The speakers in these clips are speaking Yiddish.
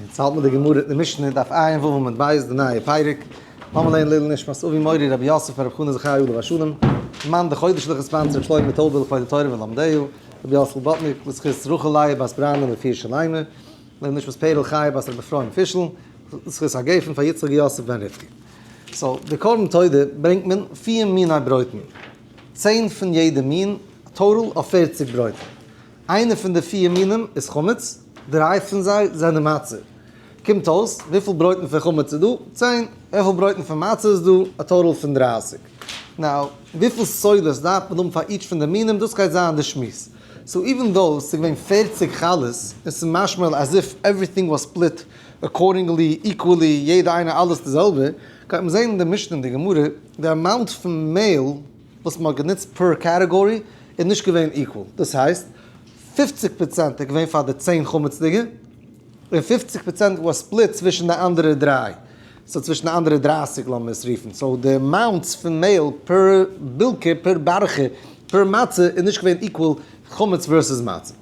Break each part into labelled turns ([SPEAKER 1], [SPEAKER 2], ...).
[SPEAKER 1] יעצט האלט מען די גמרא, די משנה, דף עיין ו' עמוד ב', די נייע פרק. לאמיר לערנען לעילוי נשמת אבי מורי רבי יוסף ברב חנא זכי' עליו השלום, מאן דחודש'ליכע sponsor רבי שלמה טויבער לכבוד התורה ולומדיה, רבי יאסל בוטניק לזכות רחל לאה בת בריינא לרפואה שלימה, לעילוי נשמת פערל חיה בת רבי אפרים פישל, לזכות הגפן פאר יצחק יוסף בן רבקה. so, די קרבן תודה ברענגט מען פיר מיני ברויטן, 10 פון יעדע מין, א total אויף 40 ברויטן. איינע פון די פיר מינים איז חמץ, דריי פון זיי זענען מצה. קומט אויס, וויפיל ברויטן פון חמץ איז דא? 10. וויפיל ברויטן פון מצה איז דא? א total פון 30. now, וויפיל סולת דארף מען האבן פאר each פון די מינים? דאס גייט זיין די שמועס. so even though ס'איז געווען 40 חלות, און ס'איז משמע as if everything was split accordingly, equally, יעדע איינע אלעס די זעלבע, גייט מען זען אין די משנה אין די גמרא, די amount פון מעהל וואס מ'האט גענוצט per category איז נישט געווען equal. דאס הייסט, 50% איז געווען פאר די 10 חמצ'דיגע, און 50% was split צווישן די אנדערע דריי. so צווישן די אנדערע 30 לאמיר עס רופן. so די amounts פון מעהל per בילקע, per בארכע, per מצה איז נישט געווען equal חמץ versus מצה.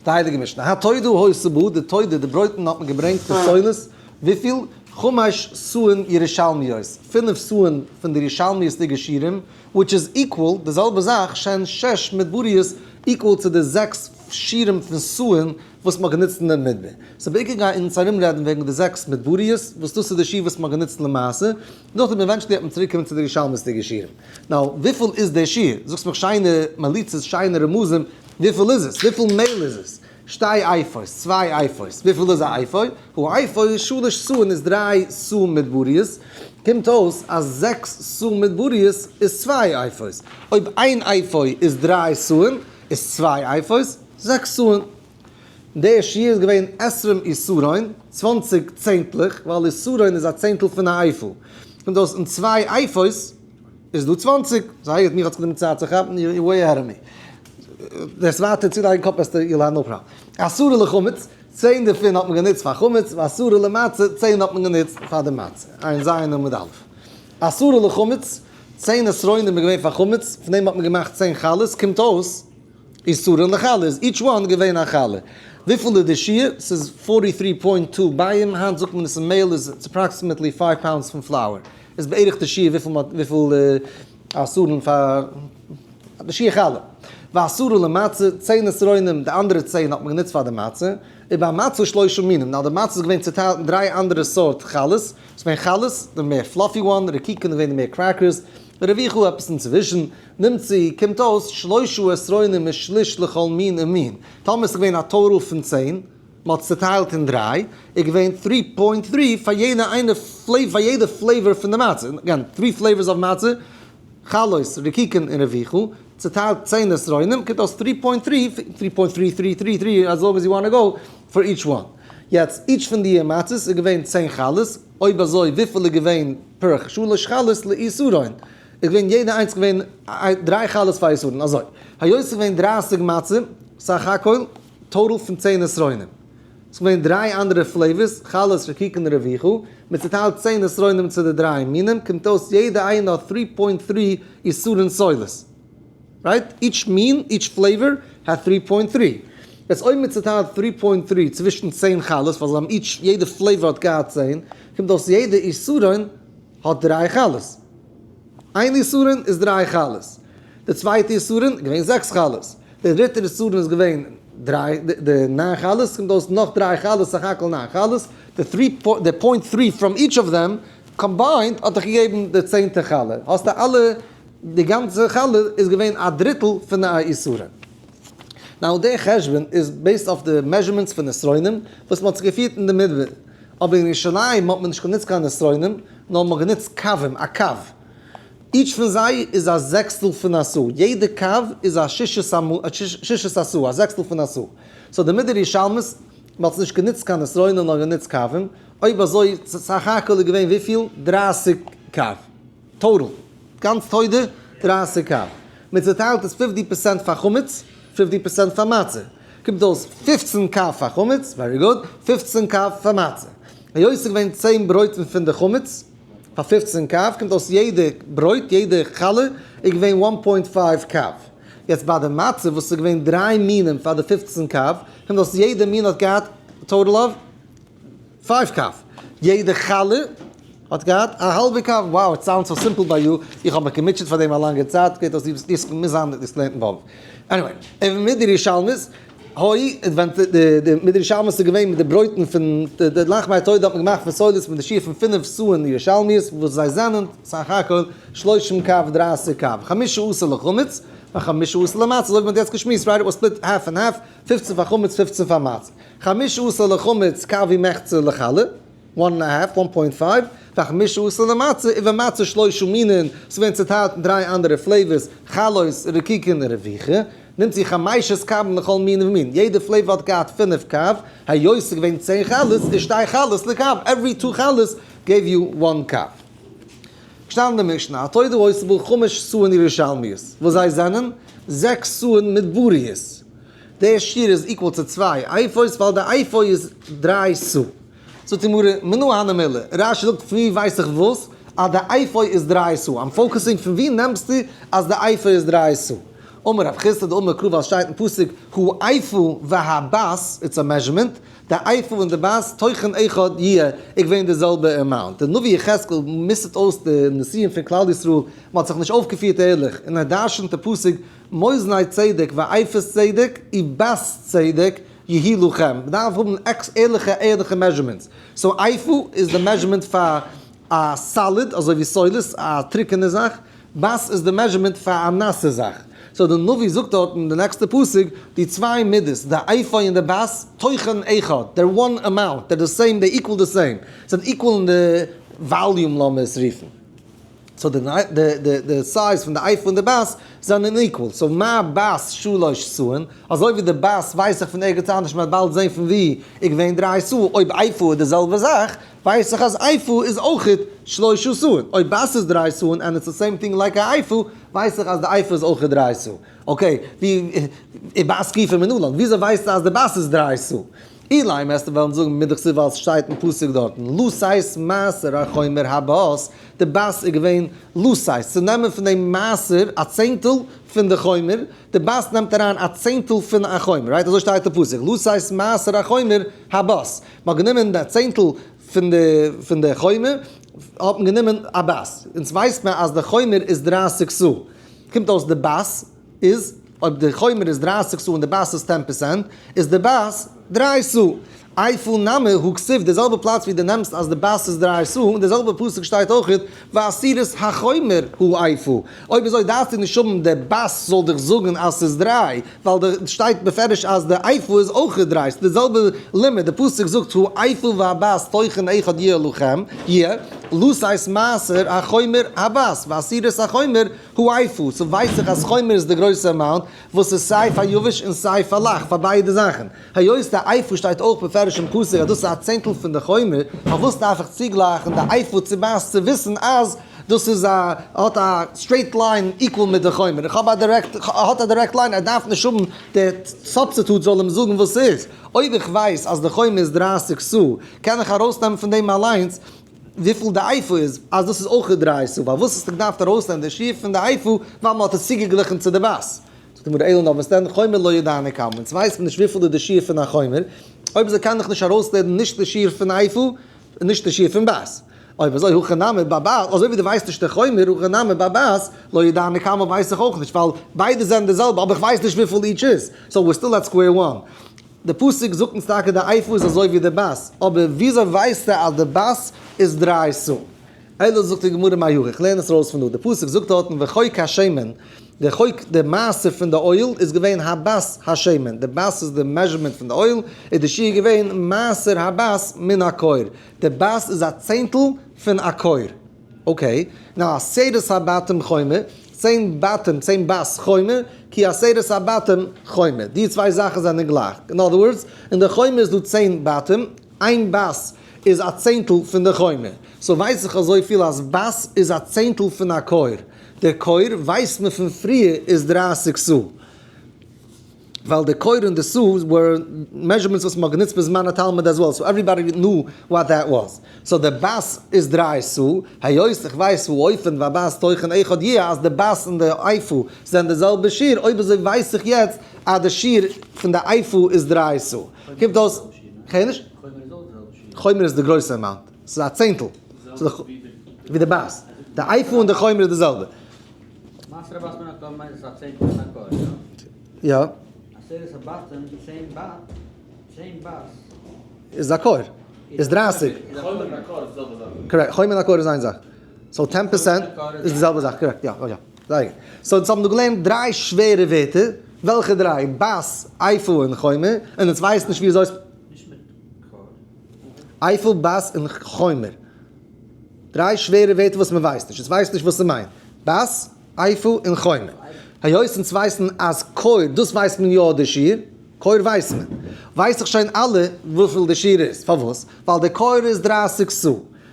[SPEAKER 1] די הייליגע משנה. התודה היתה בה, די תודה, די ברויטן האט מען געברענגט די סולת, וויפיל? חמש סאין ירושלמיות, פינף סאין פון די ירושלמיות'דיגע שיעורים, which is equal, די זעלבע זאך, שהן שש מדבריות, equal צו די זעקס שיעורים פון סאין וואס מ'האט גענוצט אין דער מדבר. so בעיקר גייען אונז ארומרעדן וועגן די זעקס מדבריות, וואס דאס איז די שיעור וואס מ'האט גענוצט למעשה, נאכדעם eventually וועט מען צוריקקומען צו די ירושלמיות'דיגע שיעורים. now, וויפיל איז דער שיעור? זאגסט מיך שיינע מליצות, שיינע רמזים, וויפיל איז עס? וויפיל מעהל איז עס? שתי איפות, צוויי איפות. וויפיל איז א איפה? הוא איפה שלש סאין איז דריי סאה מדבריות. קומט אויס אז זעקס סאה מדבריות איז צוויי איפות. אויב איין איפה איז דריי סאין, איז צוויי איפות, זעקס סאין. דער שיעור איז געווען עשרים עשרון, 20 צענטלעך, ווייל עשרון איז א צענטל פון א איפה. קומט אויס אין צוויי איפות איז דא 20. זייער גוט, מיך האט זיך גענומען צייט צו כאפן, you're way ahead of me. דאס ווייטער צו דיין קאפ וועסטו, you'll have no problem. עשרה לחמץ, 10 דערפון האט מען גענוצט פאר חמץ, ועשרה למצה, 10 האט מען גענוצט פאר די מצה. עיין ז' עמוד א'. עשרה לחמץ, 10 עשרונים איז געווען פאר חמץ, פון דעם האט מען געמאכט 10 חלות, קומט אויס, עשרון לחלה איז each one געווען א חלה. וויפיל איז די שיעור? ס'איז 43.2 ביעים, היינט זאגט מען עס אין מעהל איז it's approximately 5 pounds פון flour. איז בערך די שיעור וויפיל מ'האט, וויפיל עשרון פאר די שיעור חלה. ועשרה למצה, 10 עשרונים, די אנדערע 10 האט מען גענוצט פאר די מצה. און ביי מצה שלושה מינים. now די מצה איז געווען צוטיילט אין דריי אנדערע סארט חלות. ס'איז געווען חלות, די מער fluffy one, רקיקין איז געווען די מער crackers, רביכה עפעס אינצווישן, נמצא, קומט אויס, שלושה עשרונים ושליש לכל מין ומין. טאמער איז געווען א total פון 10, מ'האט עס צוטיילט אין דריי, איז געווען 3.3 פאר יעדע איינע flavor, פאר יעדע flavor פון די מצה. again, 3 flavors of מצה, חלות, רקיקין און רביכה, צוטיילט 10 עשרונים, קומט אויס 3.3, 3.3333, as long as you wanna go, for each one. יעצט, each פון די מצות איז געווען 10 חלות, אויב אזוי, וויפיל איז געווען per שלש חלות לעשרון? איז געווען יעדע איינס געווען דריי חלות פאר עשרון, אזוי. היות ס'איז געווען 30 מצה, סך הכל, total פון 10 עשרונים. ס'איז געווען דריי אנדערע flavors, חלות, רקיקין און רביכה, מיט צוטיילט 10 עשרונים צו די דריי מינים, קומט אויס יעדע איינע האט 3.3 עשרון סולת. Right? Each מין, each flavor had 3.3. יעצט אויב מען צוטיילט 3.3 צווישן 10 חלות, ווייל זיי האבן each, יעדע flavor האט געהאט 10, קומט אויס יעדע עשרון האט דריי חלות. איין עשרון איז דריי חלות. די צווייטע עשרון איז געווען זעקס חלות. די דריטע עשרון איז געווען דריי, די ניין חלות, קומט אויס נאך דריי חלות, סך הכל ניין חלות. די three the point three from each of them combined האט דיך געגעבן די צענטע חלה. האסטו אלע, די גאנצע חלה איז געווען א דריטל פון די עשרון. Now, דער חשבון איז based אויף די measurements פון עשרונים, וואס מ'האט זיך געפירט אין די מדבר. אבער אין ירושלים האט מען נישט גענוצט קיין עשרונים, נאר מ'האט גענוצט קבים, א קב. Each פון זיי איז א זעקסטל פון א סאה. יעדע קב איז א שישית הסאה, א זעקסטל פון א סאה. so די מדבר ירושלמית, מ'האט נישט גענוצט קיין עשרונים, נאר גענוצט קבים. אויב אזוי, סך הכל איז געווען וויפיל? 30 קב. Total. גאנץ תודה, 30 קב. מען צעטיילט עס 50% פאר חמץ, 50% פאר מצה. קומט אויס 15 קב פאר חמץ, very good, 15 קב פאר מצה. היות ס'איז געווען 10 ברויטן פון די חמץ, פאר 15 קב, קומט אויס יעדע ברויט, יעדע חלה, איז געווען 1.5 קב. יעצט ביי די מצה, וואס איז געווען דריי מינים פאר די 15 קב, קומט אויס יעדע מין האט געהאט total of five קב. יעדע חלה האט געהאט א האלבע קב. Wow, it sounds so simple ביי יו. איך האב מיך געמוטשעט פאר דעם א לאנגע צייט. גייט אויס דאס מוז זיין דאס לערנט אין באבוב. Anyway, און מיט די ירושלמית, הוי, ווען די מיט די ירושלמית איז געווען מיט די ברויטן פון די לחמי התודה האט מען געמאכט פון סולת מיט די שיעור פון פינף סאה'ן ירושלמיות וואס זיי זענען סך הכל שלושים קב דרייסיג קב, חמשה עשר לחמץ וחמשה עשר למצה, אזוי ווי מען האט יעצט געשמועסט, right, it was split half and half, פופצן פאר חמץ פופצן פאר מצה, חמשה עשר לחמץ קב ומחצה לחלה, one and a half, one point five, וחמשה עשר למצה, ובמצה שלושה מינין, ס'ווערן צוטיילט אין דריי אנדערע flavors, חלות, רקיקין און רביכה, נעמט זיך חמשת קבין לכל מין ומין, יעדע flavor האט געהאט פינף קב, היות ס'איז געווען צען חלות, איז שתי חלות לקב, every two חלות gave you one קב. געשטאנען אין די משנה, התודה היתה בו חמש סאין ירושלמיות, וואס זיי זענען, זעקס סאין מדבריות. דער שיעור איז equal צו צוויי איפות, ווייל די איפה איז דריי סאה. זאגט די גמרא, מנא הני מילי, רש"י זאגט פון ווי ווייס איך וואס? אז די איפה איז דריי סאה, I'm focusing פון ווי נעמסטו אז די איפה איז דריי סאה? אמר רב חסדא דאמר קרא ווייל שטייט אין פסוק האיפה והבת, it's a measurement, די איפה און די בת תוכן אחד יהיה, איז געווען די זעלבע amount. די נביא יחזקאל מוסר'ט אויס די נשיאים פון כלל ישראל, מען האט זיך נישט אויפגעפירט ערליך, און ער דרש'נט די פסוק מאזני צדק ואיפת צדק ובת צדק יהי' לכם, מען דארף האבן ערליכע ערליכע measurements, so איפה איז די measurement פאר א solid אזוי ווי סולת א טרוקענע זאך, בת איז די measurement פאר א נאסע זאך, so די נביא זאגט דארט אין די נעקסטע פסוק די צוויי מידות די איפה און די בת תוכן אחד, they're one amount, they're די same, they equal די same, זענען equal אין די volume לאמיר עס רופן. So די size פון די איפה און די בת זענען equal, so מה בת שלש סאין, אזוי ווי די בת ווייס איך פון ערגעץ אנדערש מען וועט באלד זען פון ווי, איז געווען דריי סאה, אויב איפה איז די זעלבע זאך, ווייס איך אז איפה איז אויכעט שלשה סאין, אויב בת איז דריי סאין and it's the same thing like א איפה, ווייס איך אז די איפה איז אויכעט דריי סאה. Okay, ווי איז בת גופא מנלן? וויאזוי ווייסטו אז די בת איז דריי סאה? אילימא וועסטו וועלן זאגן מדכתיב ווייל ס'שטייט אין פסוק דארטן לתת מעשר החומר הבת, די בת איז געווען לתת, צו נעמען פון דעם מעשר א צענטל פון די חומר, די בת נעמט אריין א צענטל פון א חומר, right? אזוי שטייט אין פסוק לתת מעשר החומר הבת, מ'האט גענומען די צענטל פון די פון די חומר האט מען גענומען א בת, אונז ווייסט מען אז די חומר איז דרייסיג סאה, קומט אויס די בת איז אויב די חומר איז דרייסיג סאה און די בת איז ten percent, איז די בת דריי סאה. איפה נמי הא כתיב, די זעלבע פלאץ ווי די נעמסט אז די בת איז דריי סאה, אין די זעלבע פסוק שטייט אויך ועשירית החומר הוא איפה. אויב אזוי דארפסטו נישט האבן די בת זאל דיך זאגן אז ס'איז דריי, ווייל די שטייט בפירוש אז די איפה איז אויך דריי, ס'איז די זעלבע לימוד, די פסוק זאגט האיפה והבת תוכן אחד יהיה לכם, יהיה, לתת מעשר החומר הבת, ועשירית החומר הוא איפה, so ווייס איך אז חומר איז די גרויסע amount, וואס איז סיי פאר יבש און סיי פאר לח, פאר ביידע זאכן. היות די איפה שטייט אויך בפירוש אין פסוק אז דאס איז א צענטל פון די חומר, פארוואס דארף איך צוגלייכן די איפה צו בת צו וויסן אז דאס איז א האט א straight line equal מיט די חומר? איך האב א direct האט א direct line, ער דארף נישט האבן די substitute זאל אים זאגן וואס ס'איז. אויב איך ווייס אז די חומר איז דרייסיג סאה, קען איך ארויסנעמען פון דעם אליינס וויפיל די איפה איז, אז דאס איז אויך דריי סאה, ווייל וואס האסטו געדארפט ארויסנעמען די שיעור פון די איפה, ווייל מען האט עס צוגעגליכן צו די בת. זאגט די גמרא אלא נאר וואס דען חומר לא ידענא כמה, אונז ווייסט מען נישט וויפיל איז די שיעור פון א חומר, אויב אזוי קען איך נישט ארויסלערנען נישט די שיעור פון איפה און נישט די שיעור פון בת. אויב אזוי הכא נמי בבת, אזוי ווי דו ווייסט נישט די חומר, הכא נמי בבת, לא ידענא כמה ווייס איך אויך נישט, ווייל ביידע זענען די זעלבע, אבער איך ווייס נישט וויפיל each איז, so we're still at square one. די פסוק זאגט אונז טאקע די איפה איז אזוי ווי די בת, אבער וויאזוי ווייסטו אז די בת איז דריי סאה? אלא זאגט די גמרא מהכא, איך לערן עס ארויס פון דא, די פסוק זאגט דארטן וחוק השמן, די חוק די מעשר פון די oil איז געווען הבת השמן, די בת איז די measurement פון די oil, איז די שיעור געווען מעשר הבת מן הכור, די בת איז א צענטל פון א כור. Okay, now עשרת הבתים חומר, צען בתים, צען בת חומר, כי עשרת הבתים חומר. די צוויי זאכן זענען גלייך. In other words, אין די חומר איז דא צען בתים, איין בת איז א צענטל פון די חומר. So ווייס איך אזויפיל אז בת איז א צענטל פון א כור. דער כור ווייסט מען פון פריער איז דרייסיג סאה. ווייל די כור און די סאה were measurements וואס מ'האט גענוצט בזמן התלמוד as well, so everybody knew what that was. So די בת איז דריי סאה, היות איך ווייס האיפה והבת תוכן אחד יהיה אז די בת און די איפה זענען די זעלבע שיעור, אויב אזוי ווייס איך יעצט אז די שיעור פון די איפה איז דריי סאה. קומט אויס, כ'הער נישט? חומר איז די גרויסע amount. ס'איז א צענטל. ווי די בת. די איפה און די חומר איז די זעלבע.
[SPEAKER 2] מעשר הבת מן הכור מיינט עס א צענטל פון א כור, יא?
[SPEAKER 1] יא.
[SPEAKER 2] עשרת הבתים, צען בת, צען בת.
[SPEAKER 1] איז א כור. איז 30.
[SPEAKER 3] חומר און א כור איז די זעלבע זאך.
[SPEAKER 1] Correct. חומר און א כור איז איין זאך. So 10% איז די זעלבע זאך. Correct. יא, יא. זייער גוט. So אונז האבן דא געלערנט דריי שווערע ווערטער. וועלכע דריי? בת, איפה און חומר. און אונז ווייסן נישט ווי אזוי עס.
[SPEAKER 2] נישט מיט כור.
[SPEAKER 1] איפה, בת און חומר. דריי שווערע ווערטער וואס מען ווייסט נישט. אונז ווייסן נישט וואס ס'מיינט. בת, איפה און חומר. היות אונז ווייסן אז כור, דאס ווייסט מען יא די שיעור. כור ווייסט מען. ווייס איך שוין אלע וויפיל די שיעור איז. פארוואס? ווייל די כור איז 30 סאה.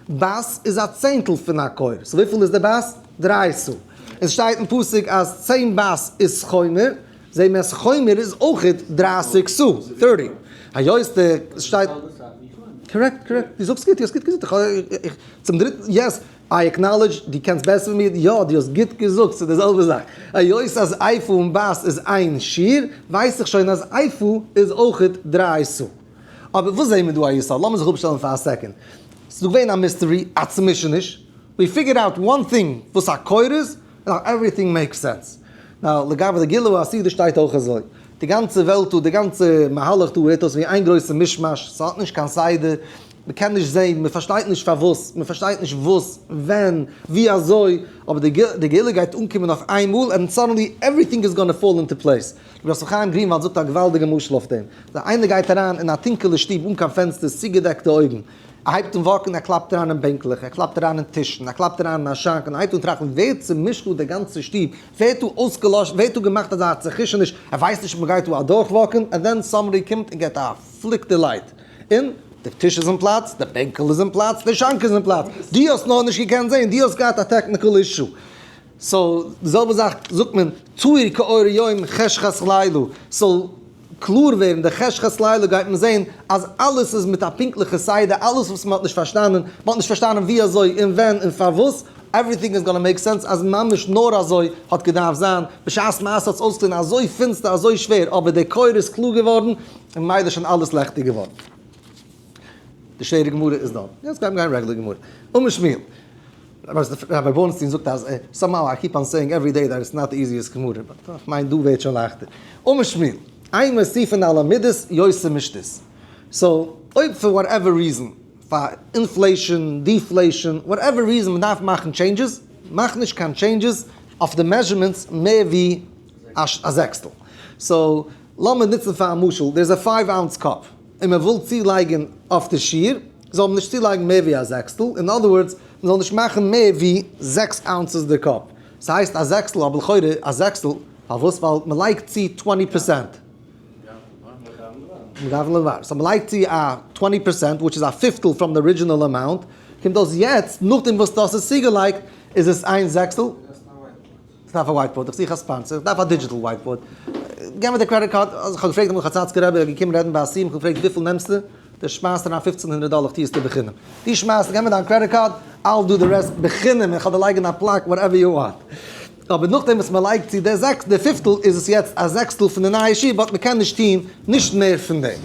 [SPEAKER 1] בת איז א צענטל פון א כור. So וויפיל איז די בת? 3 סאה. עס שטייט אין פסוק אז 10 בת איז חומר. זעהן מיר אז חומר איז אויך 30 סאה. 30. היות די שטייט. Correct, correct. דו זאגסט גוט, דו האסט גוט געזאגט. איך, צום דריטן, yes, I acknowledge, דו קענסט בעסער ווי מיר. יא, דו האסט גוט געזאגט, ס'איז די זעלבע זאך. היות אז איפה און בת איז איין שיעור, ווייס איך שוין אז איפה איז אויך 3 סאה. אבער וואס זעהן מיר דא א יסוד? לאמיר זיך אפשטעלן פאר א second. ס'איז דא געווען א mystery, א צומישעניש. We figured out one thing וואס א כור איז, and now everything makes sense. Now, לגבי די גאולה העתידה שטייט אויך אזוי. די גאנצע וועלט דא, די גאנצע מהלך דא, זעט אויס ווי איין גרויסע מישמאש, ס'האט נישט קיין סדר, מ'קען נישט זען, מ'פארשטייט נישט פארוואס, מ'פארשטייט נישט וואס, ווען, ווי אזוי, אבער די גאולה גייט אנקומען אויף איינמאל, and suddenly everything is gonna fall into place. רבי יוסף חיים גרינוואלד זאגט א געוואלדיגע משל אויף דעם. אז איינער גייט אריין אין א טונקעלע שטוב אן קיין פענסטערס, צוגעדעקטע אויגן, ער הייבט אן walk ן, ער קלאפט אריין אין בענקלעך, ער קלאפט אריין אין טישן, ער קלאפט אריין אין א שאנק, און ער הייבט אן טראכטן, ווער צומישט דא די גאנצע שטוב? ווער האט דא אויסגעלאשן? ווער האט דא געמאכט אזא צעחושעניש? ער ווייסט נישט מען גייט דא אדורך walk ן, and then somebody קומט און געבט א flick די light. און די טיש איז אין פלאץ, די בענקל איז אין פלאץ, די שאנק איז אין פלאץ. דו האסט נאר נישט געקענט זען, דו האסט געהאט א technical issue. So, די זעלבע זאך זאגט מען, תאיר כאור יום חשכת לילה. ס'זאל קלאר ווערן, די חשכת לילה גייט מען זען אז אלעס איז מיט א פונקטליכע סדר, אלעס וואס מען האט נישט פארשטאנען, מען האט נישט פארשטאנען ווי אזוי און ווען און פארוואס, everything is gonna make sense אז ממש נאר אזוי האט געדארפט זיין, בשעת מעשה האט עס אויסגעזען אזוי פינסטער אזוי שווער, אבער דער כור איז קלאר געווארן און ממילא שוין אלעס לעכטיג געווארן. די שווערע גמרא איז דאן. יעצט גייט מען גיין regular גמרא. אמר שמואל. Rabbi Bornstein זאגט אז somehow I keep on saying every day that it's not the easiest גמרא, but איך מיין דא ווערט שוין לייכטער. אמר שמואל, אין מוסיפין על המידות יותר משתית. So, אויב for whatever reason, פאר inflation, deflation, whatever reason מען דארף מאכן changes, מאך נישט קיין changes אויף די measurements מער ווי א זעקסטל. So, לאמיר נוצן פאר א משל, there is a 5 ounce cup, און מען וויל צולייגן אויף די שיעור, זאל מען נישט צולייגן מער ווי א זעקסטל, in other words, מען זאל נישט מאכן מער ווי 6 ounces די cup. ס'הייסט א זעקסטל, אבער לכאורה א זעקסטל, פארוואס? ווייל מען לייגט צו 20%. So מען לייגט צו א 20%, which is א פיפטל from the original amount, קומט אויס יעצט, נאכדעם וואס דאס איז צוגעלייגט, איז עס איין זעקסטל. איך דארף א whiteboard, איך זוך א sponsor, איך דארף א digital whiteboard. גיב מיר די credit card, איך האב געפרעגט אמאל חצאצקער רבי, ער איז געקומען רעדן ביי א סיום, איך האב געפרעגט וויפיל נעמסטו? דער שמייסט אריין 1500 דאלער, איך טו עס דיר בחינם. דו שמייסט, גיב מיר דיין credit card, I'll do the rest בחינם, איך האב דיר לייגן א plaque, whatever you want. אבער נאכדעם וואס מען לייגט צו די פיפטל, איז עס יעצט א זעקסטל פון די נייע שיעור, but מען קען נישט טון נישט מער פון דעם.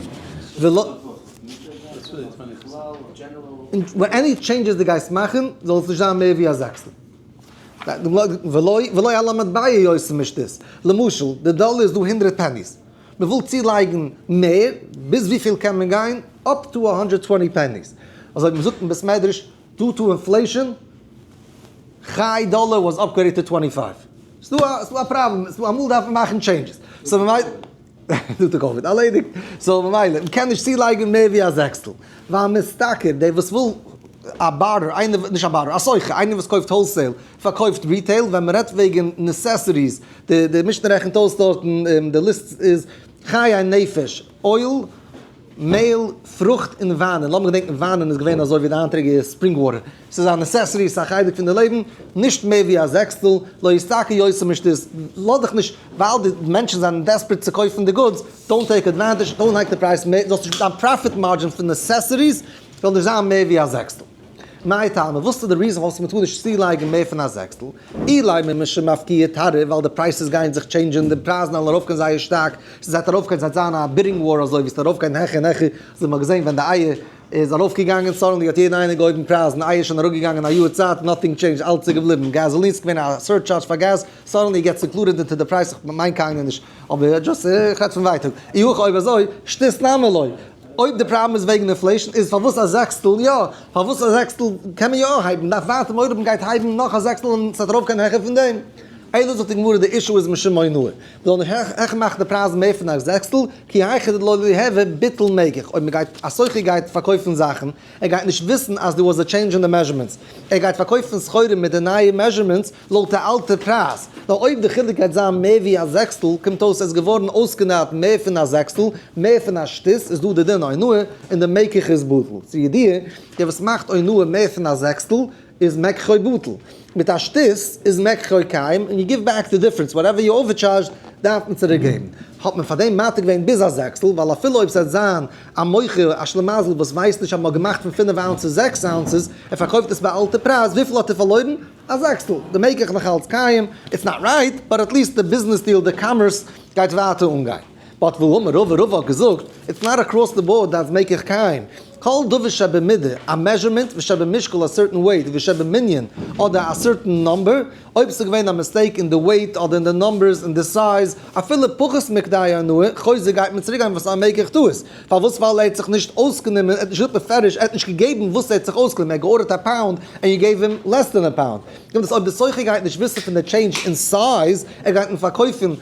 [SPEAKER 1] און any changes דו גייסט מאכן, זאל עס נישט זיין מער ווי א זעקסטל. ולא על המטבע יותר משתית. למשל, די דאלער איז דא 100 pennies. מען וויל צולייגן מער, ביז וויפיל קען מען גיין? Up to 120 pennies. אזוי ווי מען זאגט אין בית מדרש, due to inflation, חי דאלער was upgraded to 25. ס'דא א פראבלעם, ס'דא אמאל דארף מען מאכן changes. So מען due to COVID, ערלעדיגט. So ממילא, מען קען נישט צולייגן מער ווי א זעקסטל. ווייל מסתכל, דער וואס וויל א barter, איינער, נישט א barter, א סוחר, איינער וואס קויפט wholesale, פארקויפט retail, ווען מען רעדט וועגן necessities, די משנה רעכנט אויס דארטן, די list איז חיי נפש, oil, מעהל, פרוכט און וויינען. לאמיר געדענקען, וויינען איז געווען אזוי ווי די היינטיגע spring water. ס'איז א necessity, ס'איז א חלק פון די לעבן, נישט מער ווי א זעקסטל, לא יסתכל יותר משתית, לאז דיך נישט, ווייל די מענטשן זענען desperate צו קויפן די goods, don't take advantage, don't hike the price, זאלסט נישט דיין profit margin פון necessities זאל נישט זיין מער ווי א זעקסטל. מאי טעמא, וואס איז די reason פארוואס מ'טאר נישט צולייגן מער פון א זעקסטל? אילימא משום אפקויי תרעא, ווייל די prices גייען זיך change ען, די פרייזן וועלן ארויפגיין זייער שטארק, ס'וועט ארויפגיין, ס'וועט זיין א bidding war אזוי ווי ס'וועט ארויפגיין העכער און העכער, אזוי האט מען געזען ווען די אייער איז ארויפגעגאנגען, suddenly האט יעדער איינער געהויבן פרייזן, אייער איז שוין אראפגעגאנגען א יאר צייט, nothing changed, אלץ איז געבליבן, gasoline איז געווען א surcharge פאר געז, suddenly gets included into די פרייז, איך מיין קיינער נישט, אבער just איך רעד פון ווייטאג, אי הכי אויב אזוי, שתות נמי לא. אויב די פראבלעם איז וועגן inflation איז פארוואס א זעקסטל יא? פארוואס א זעקסטל קען מען יא הייבן? דארף ווייטער מורא האבן גייט הייבן נאך א זעקסטל און ס'וועט ארויפגיין העכער פון דעם? אלא זאגט די גמרא די issue איז משום אונאה, מ'זאל נישט העכער מאכן די פרייזן מער פון א זעקסטל, כי היכי דלא ליהוי ביטול מקח, אויב מ'גייט א סוחר גייט פארקויפן זאכן, ער גייט נישט וויסן אז there was a change אין די measurements, ער גייט פארקויפן סחורה מיט די נייע measurements לויט די אלטע פרייז, נאר אויב די חילוק גייט זיין מער ווי א זעקסטל, קומט אויס עס איז געווארן אויסגענארט מער פון א זעקסטל, מער פון א שתות, איז דא די דין אונאה און די מקח איז בטל. צו ידיעה, דער וואס מאכט אונאה מער פון א זעקסטל, איז מקחו בטל. מיט א שתות איז מקחו קיים און you give back the difference, whatever you overcharged דארף מען צוריק געבן. האט מען פארדעם מתיר געווען ביז א זעקסטל, ווייל אפילו אויב ס'וועט זיין א מוכר א שלימזל וואס ווייסט נישט אז מ'האט געמאכט פון פינף ounces זעקס ounces, ער פארקויפט עס ביי אלטע פרייז, וויפיל האט ער פארלוירן? א זעקסטל. די מקח נאך אלץ קיים, it's not right, but at least די ביזנעס deal, די commerce גייט ווייטער אנגיין. but והאמר רבא, רבא האט געזאגט, it's not across the board אז מקח קיים. כל דבר שבמידה, א measurement, ושבמשקל א certain weight, ושבמנין, אדער א certain number, אויב ס'איז געווען א mistake אין די weight אדער אין די numbers אין די size, אפילו פחות מכדי אונאה, חוזר גייט מען צוריק גיין וואס א מקח טעות. פארוואס ווייל ער האט זיך נישט אויסגענומען, ער האט נישט געזאגט בפירוש, ער האט נישט געגעבן וואס ער האט זיך אויסגענומען, ער האט געארדערט א pound and you gave him less than a pound. קומט אויס אויב די סוחר גייט נישט וויסן פון די change אין size, ער גייט אים פארקויפן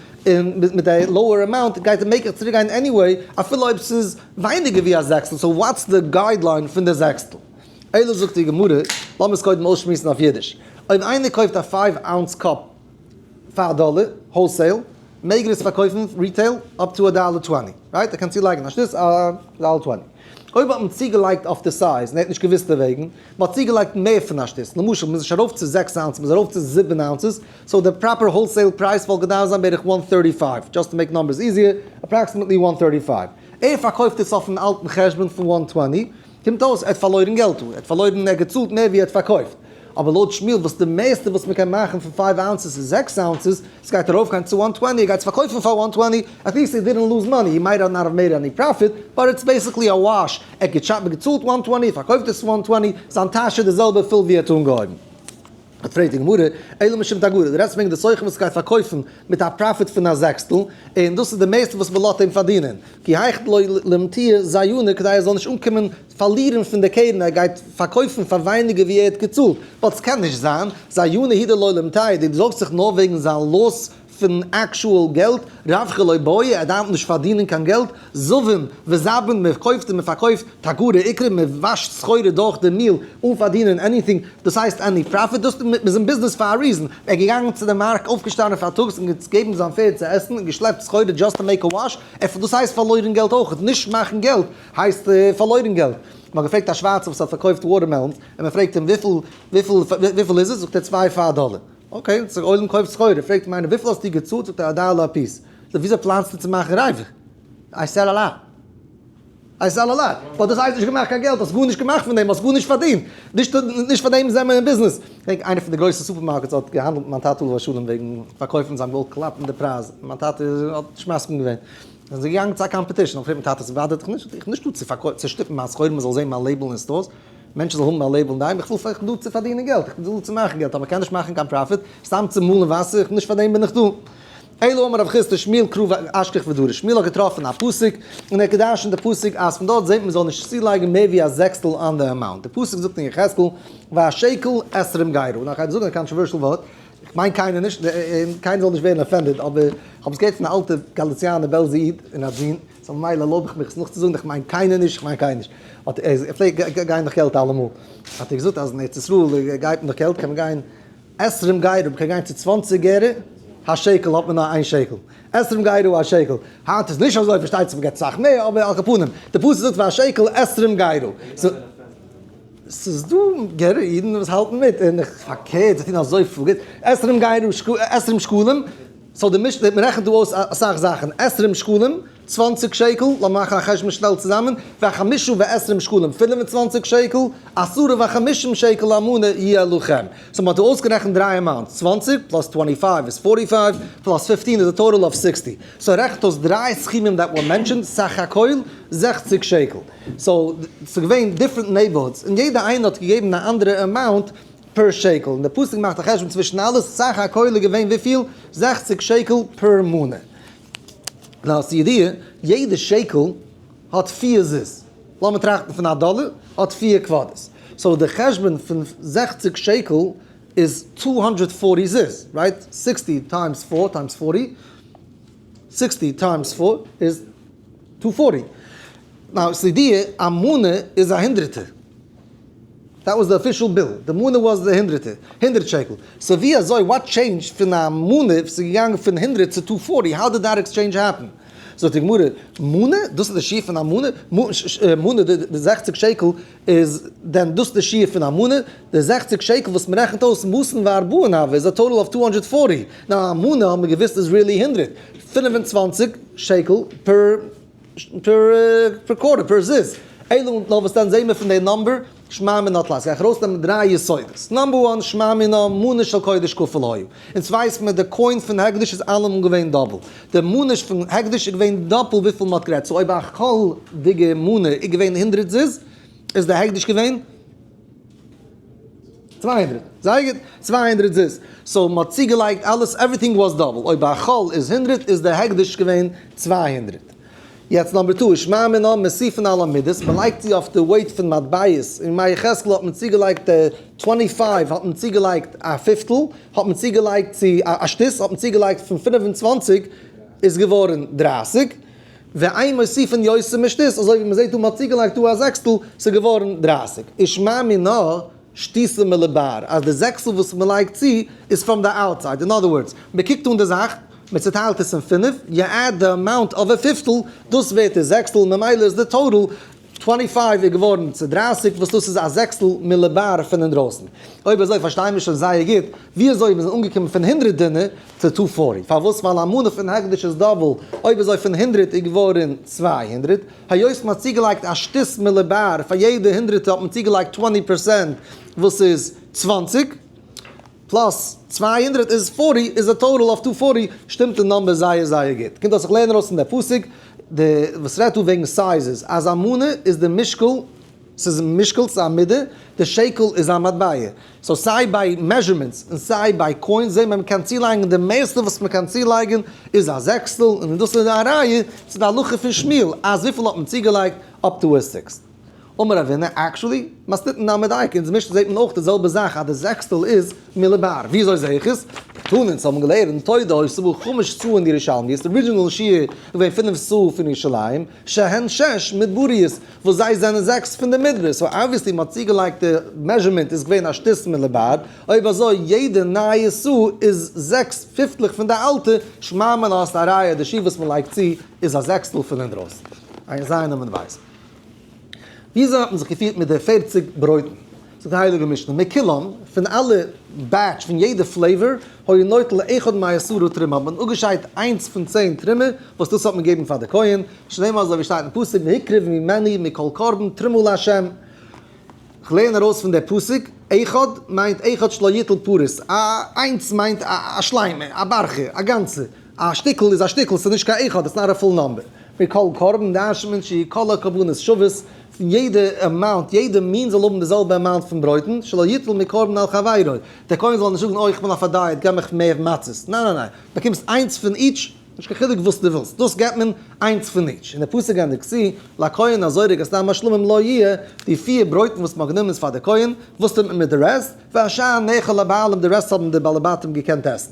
[SPEAKER 1] מיט די lower amount, גייט די מקח צוריק גיין anyway, אפילו אויב ס'איז ווייניגער ווי א זעקסטל, so what's די guideline פון די זעקסטל? אלא זאגט די גמרא, לאמיר עס קודם אויסשמועסן אויף אידיש, אויב איינער קויפט א five ounce cup פאר א דאלער, wholesale, מעג ער עס פארקויפן retail up to א דאלער twenty, right? ער קען צולייגן א שתות א דאלער twenty. אויב האט מען צוגעלייגט אויף די size און ער האט נישט געוואוסט דערוועגן, מען האט צוגעלייגט מער פון א שתות, למשל מען איז נישט ארויף צו זעקס ounce, מען איז ארויף צו זיבן ounces, so די proper wholesale פרייז וואלט געדארפט זיין בערך one thirty five, just to make numbers easier, approximately one thirty five. ער פארקויפט עס אויפן אלטן חשבון פון one twenty, קומט אויס ער האט פארלוירן געלט דא, ער האט פארלוירן, ער האט געצאלט מער ווי ער האט פארקויפט. אבער לויט שמואל וואס די מערסטע וואס מ'קען מאכן פון five ounces איז זעקס ounces, ס'גייט ארויפגיין צו one twenty, ער גייט עס פארקויפן פאר one twenty, at least he didn't lose money, he might not have made any profit, but it's basically a wash, ער האט געצאלט one twenty, ער פארקויפט עס one twenty, זיין טאש איז די זעלבע פול ווי ער האט אנגעהויבן. פרעגט די גמרא, אלא משום תגרי, דו רעדסט וועגן די סוחר וואס גייט פארקויפן מיט א profit פון א זעקסטל, און דאס איז די מערסטע וואס מען לאזט אים פארדינען, כי היכי דלא לימטעיה זיינא כדי ער זאל נישט אנקומען פארלירן פון די קרן, ער גייט פארקויפן פאר ווייניגער ווי ער האט געצאלט, ווייל ס'קען נישט זיין, זיינא הוא דלא לימטעיה, דו זארגסט זיך נאר וועגן זיין loss פון actual געלט, רווחא לא בעי, ער דארף נישט פארדינען קיין געלט, זבין וזבין, מען קויפט און מען פארקויפט, תגרי איקרי, מען וואשט סחורה דורך די מיל אן פארדינען anything, דאס הייסט any profit, דאס מען איז אין ביזנעס פאר א reason, ער איז געגאנגען צו די מארק, אויפגעשטאנען פארטאגס און געגעבן זיין פערד צו עסן און געשלעפט סחורה just to make a wash, דאס הייסט פארלוירן געלט אויך, נישט מאכן געלט הייסט פארלוירן געלט. מען האט געפרעגט א שווארצער וואס האט פארקויפט watermelons, און מען פרעגט אים וויפיל וויפיל וויפיל איז עס, זאגט ער צוויי פאר א דאלער. okay, דער עולם קויפט סחורה, פרעגט אים איינער וויפיל האסטו געצאלט, זאגט ער א דאלער א piece. זאגט ער וויאזוי פלאנסטו צו מאכן ריווח? I sell a lot. I sell a lot. ווייל דאס הייסט נישט געמאכט קיין געלט, האסט גארנישט געמאכט פון דעם, האסט גארנישט פארדינט. נישט נישט פאר דעם זענען מיר אין ביזנעס. כ'דענק איינער פון די גרויסע supermarkets האט געהאנדלט מיט מיין טאטע עליו השלום וועגן פארקויפן זיין גאלד קלאפן די פרייז, מיין טאטע האט נישט מסכים געווען. זענען זיי געגאנגען צו א competition, האט געפרעגט מיין טאטע ס'באדערט דיך נישט? איך בין נישט דא צו פארקויפן צו שטופן מיין סחורה מ'זאל זען מיין label אין stores, מענטשן זאלן האבן מיין label אינדערהיים, איך וויל איך בין דא צו פארדינען געלט, איך בין דא צו מאכן געלט, אבער מ'קען נישט מאכן קיין profit, סתם צו מאלן וואסער, איך בין נישט פאר דעם בין איך דא. אלא אמר רב חסדא שמואל קרא ואשכח ודרש, שמואל האט געטראפן א פסוק, און ער האט געדרשנט די פסוק אז פון דארט זעט מען מ'זאל נישט צולייגן מער ווי א זעקסטל on די amount, די פסוק זאגט אין יחזקאל והשקל עשרים גרה, און איך גיי זאגן א controversial ווארט, איך מיין קיינער נישט, און קיינער זאל נישט ווערן offended, אבער איך האב עס געהערט פון א אלטע גאליציאנער בעלזער איד אין א זון, so ממילא ערלויב איך מיך עס נאכצוזאגן, איך מיין קיינער נישט, איך מיין קיינער נישט. האט ער, ער פלעגט גיין נאך געלט אלעמאל, האט ער געזאגט אז אין ארץ ישראל גייט מען נאך געלט, קען מען גיין עשרים גרה, מען קען גיין צו צוואנציג גרה, השקל האט מען נאר איין שקל, עשרים גרה השקל, היינט איז נישט אזוי, פארשטייט זיך מען געבט סאך מער, אבער על כל פנים, די פסוק זאגט והשקל עשרים גרה. ס'איז דא גערער אידן וואס האלטן מיט, און איך פארקערט זיי טוהן אזויפיל גוט, עשרים גרה עשרים שקלים, so די משנה, מ'רעכנט דא אויס אסאך זאכן, עשרים שקלים, 20 שקל, לאמיר מאכן א חשבון שנעל צוזאמען, וחמשה ועשרים שקלים, 25 שקל, עשרה וחמישים שקל המנה יהיה לכם. So מ'האט דא אויסגערעכנט דריי amounts, 20 plus 25 איז 45, plus 15 איז א total of 60. So רעכנט אויס דריי סכומים that were mentioned, סך הכל 60 שקל. So ס'איז געווען different neighborhoods, און יעדע איינער האט געגעבן א אנדערע amount per שקל. און דער פסוק מאכט א חשבון צווישן אלעס, סך הכל איז געווען וויפיל? 60 שקל per מנה. Now, ס'איז ידיעה, יעדע שקל האט פיר זוז. לאמיר טראכטן פון א דאלער, האט פיר quarters. So די חשבון פון 60 שקל איז 240 זוז, right? 60 times 4 times 40. 60 times 4 is 240. Now, ס'איז ידיעה, א מנה איז א הונדערטער. That was the official bill. The מנה was the הונדערטער, 100 שקל. So ווי אזוי, what changed פון א מנה, ס'איז געגאנגען פון 100 צו 240? How did that exchange happen? זאגט די גמרא, מנה, דאס איז די שיעור פון א מנה, מנה, די 60 שקל איז דען דאס די שיעור פון א מנה, די 60 שקל וואס מען רעכנט אויס מאתים וארבעים הוה איז א total of 240. Now א מנה האבן מיר געוואוסט איז really 100. 25 שקל per per quarter, per זוז. אלא נאר וואס דאן זעהן מיר פון די number, שמע מינה תלת. גיי איך ארויסנעמען דריי יסודות. Number one, שמע מינה מנה של קודש כפול היה. אונז ווייסט מען די coin פון הקדש איז אלעמאל געווען double. די מנה פון הקדש איז געווען דאפל וויפיל מ'האט גערעדט. So אויב א חול'דיגע מנה איז געווען 100 זוז, איז די הקדש געווען 200. זייער גוט, 200 זוז. So מ'האט צוגעלייגט אלעס, everything was double. אויב א חול איז 100, איז די הקדש געווען 200. יעצט number 2, שמע מינה מוסיפין על המידות, מען לייגט זי אויף די weight פון מטבעות. אין מראה יחזקאל האט מען צוגעלייגט די 25, האט מען צוגעלייגט א פיפטל, האט מען צוגעלייגט צו א שתית, האט מען צוגעלייגט פון 25 איז געווארן 30. ואין מוסיפין יותר משתית, אזוי ווי מען זעט דא, מען האט צוגעלייגט דא א זעקסטל, ס'איז געווארן 30. ושמע מינה שתיתא מלבר, אז די זעקסטל וואס מען לייגט צו איז from the outside. In other words, מען קוקט אן די זאך, מען צעטיילט עס אין פינף, you add the amount of א פיפטל, דאס ווערט די זעקסטל, ממילא איז די total 25 איז געווארן צו 30, וואס דאס איז א זעקסטל מלבר פון אינדרויסן. אויב אזוי פארשטייען מיר שוין זייער גוט, ווי אזוי מיר זענען אנגעקומען פון 100 דינר צו 240. פארוואס? ווייל א מנה פון הקדש איז double, אויב אזוי פון 100 איז געווארן 200. היות מען האט צוגעלייגט א שתית מלבר, פאר יעדע 100 האט מען צוגעלייגט 20%, וואס איז 20, plus 200 איז 40, איז א total of 240, שטימט די number זייער זייער גוט. קומט אויס איך לערן ארויס פון דער פסוק, די וואס רעדט דא וועגן sizes, אז א מנה איז די משקל, ס'איז משקל, ס'איז א מידה, די שקל איז א מטבע. So סיי ביי measurements און סיי ביי coins זעהן מיר מ'קען צולייגן די מערסטע וואס מ'קען צולייגן איז א זעקסטל, און דאס איז א ראיה צו די הלכה פון שמואל אז וויפיל האט מען צוגעלייגט up to a sixth. אמר רבינא, actually, מתניתין נמי דייקא, אין די משנה זעהט מען אויך די זעלבע זאך אז די זעקסטל איז מלבר. וויאזוי זעה איך עס? תנא, אונז האבן געלערנט, תודה היתה בו חמש סאה אין ירושלמי, איז די original שיעור געווען פינף סאה פון ירושלים, שהן שש מדבריות, וואס זיי זענען זעקס פון די מדבר, so obviously מ'האט צוגעלייגט די measurement איז געווען א שתית מלבר, אויב אזוי יעדע נייע סאה איז זעקס פיפטלעך פון די אלטע, שמע מינה האסט א ראיה די שיעור וואס מ'לייגט צו איז א זעקסטל פון אינדרויסן. עיין ז' עמוד ב'. וויאזוי האט מען זיך געפירט מיט די 40 ברויטן? זאגט די הייליגע משנה, מכולם, פון אלע batch, פון יעדע flavor, היה נוטל אחד מעשרה תרומה, האט מען אפגעשיידט איינס פון 10 תרומה, וואס דאס האט מען געגעבן פאר די כהן, שנאמר אזוי ווי שטייט אין פסוק, והקריב ממנו מכל קרבן תרומה לה'. איך לערן ארויס פון דער פסוק, אחד מיינט אחד שלא יטול פרוס, א איינס מיינט א שלימה, א בארכע, א גאנצע, א שטיקל איז א שטיקל, ס'איז נישט קיין אחד, it's not a full number. מכל קרבן דרש'נט מען שיהיו כל הקרבנות שוות, פון יעדע amount, יעדע מין זאל האבן די זעלבע amount פון ברויטן, שלא יטול מקרבן על חברו, דער כהן זאל נישט זאגן אוי איך בין אויף א diet, געב מיך מער מצות, ניין ניין ניין, באקומסט איינס פון each, נישט קיין חילוק וואס דו ווילסט, דאס געבט מען איינס פון each. און דער פסוק ענדיגט צו, לכהן הזורק את דם השלמים לו יהיה, די פיר ברויטן וואס מ'האט גענומען איז פאר די כהן, וואס טוט מען מיט די rest? והשאר נאכל לבעלים, די rest האבן די בעלי בתים געקענט עסן.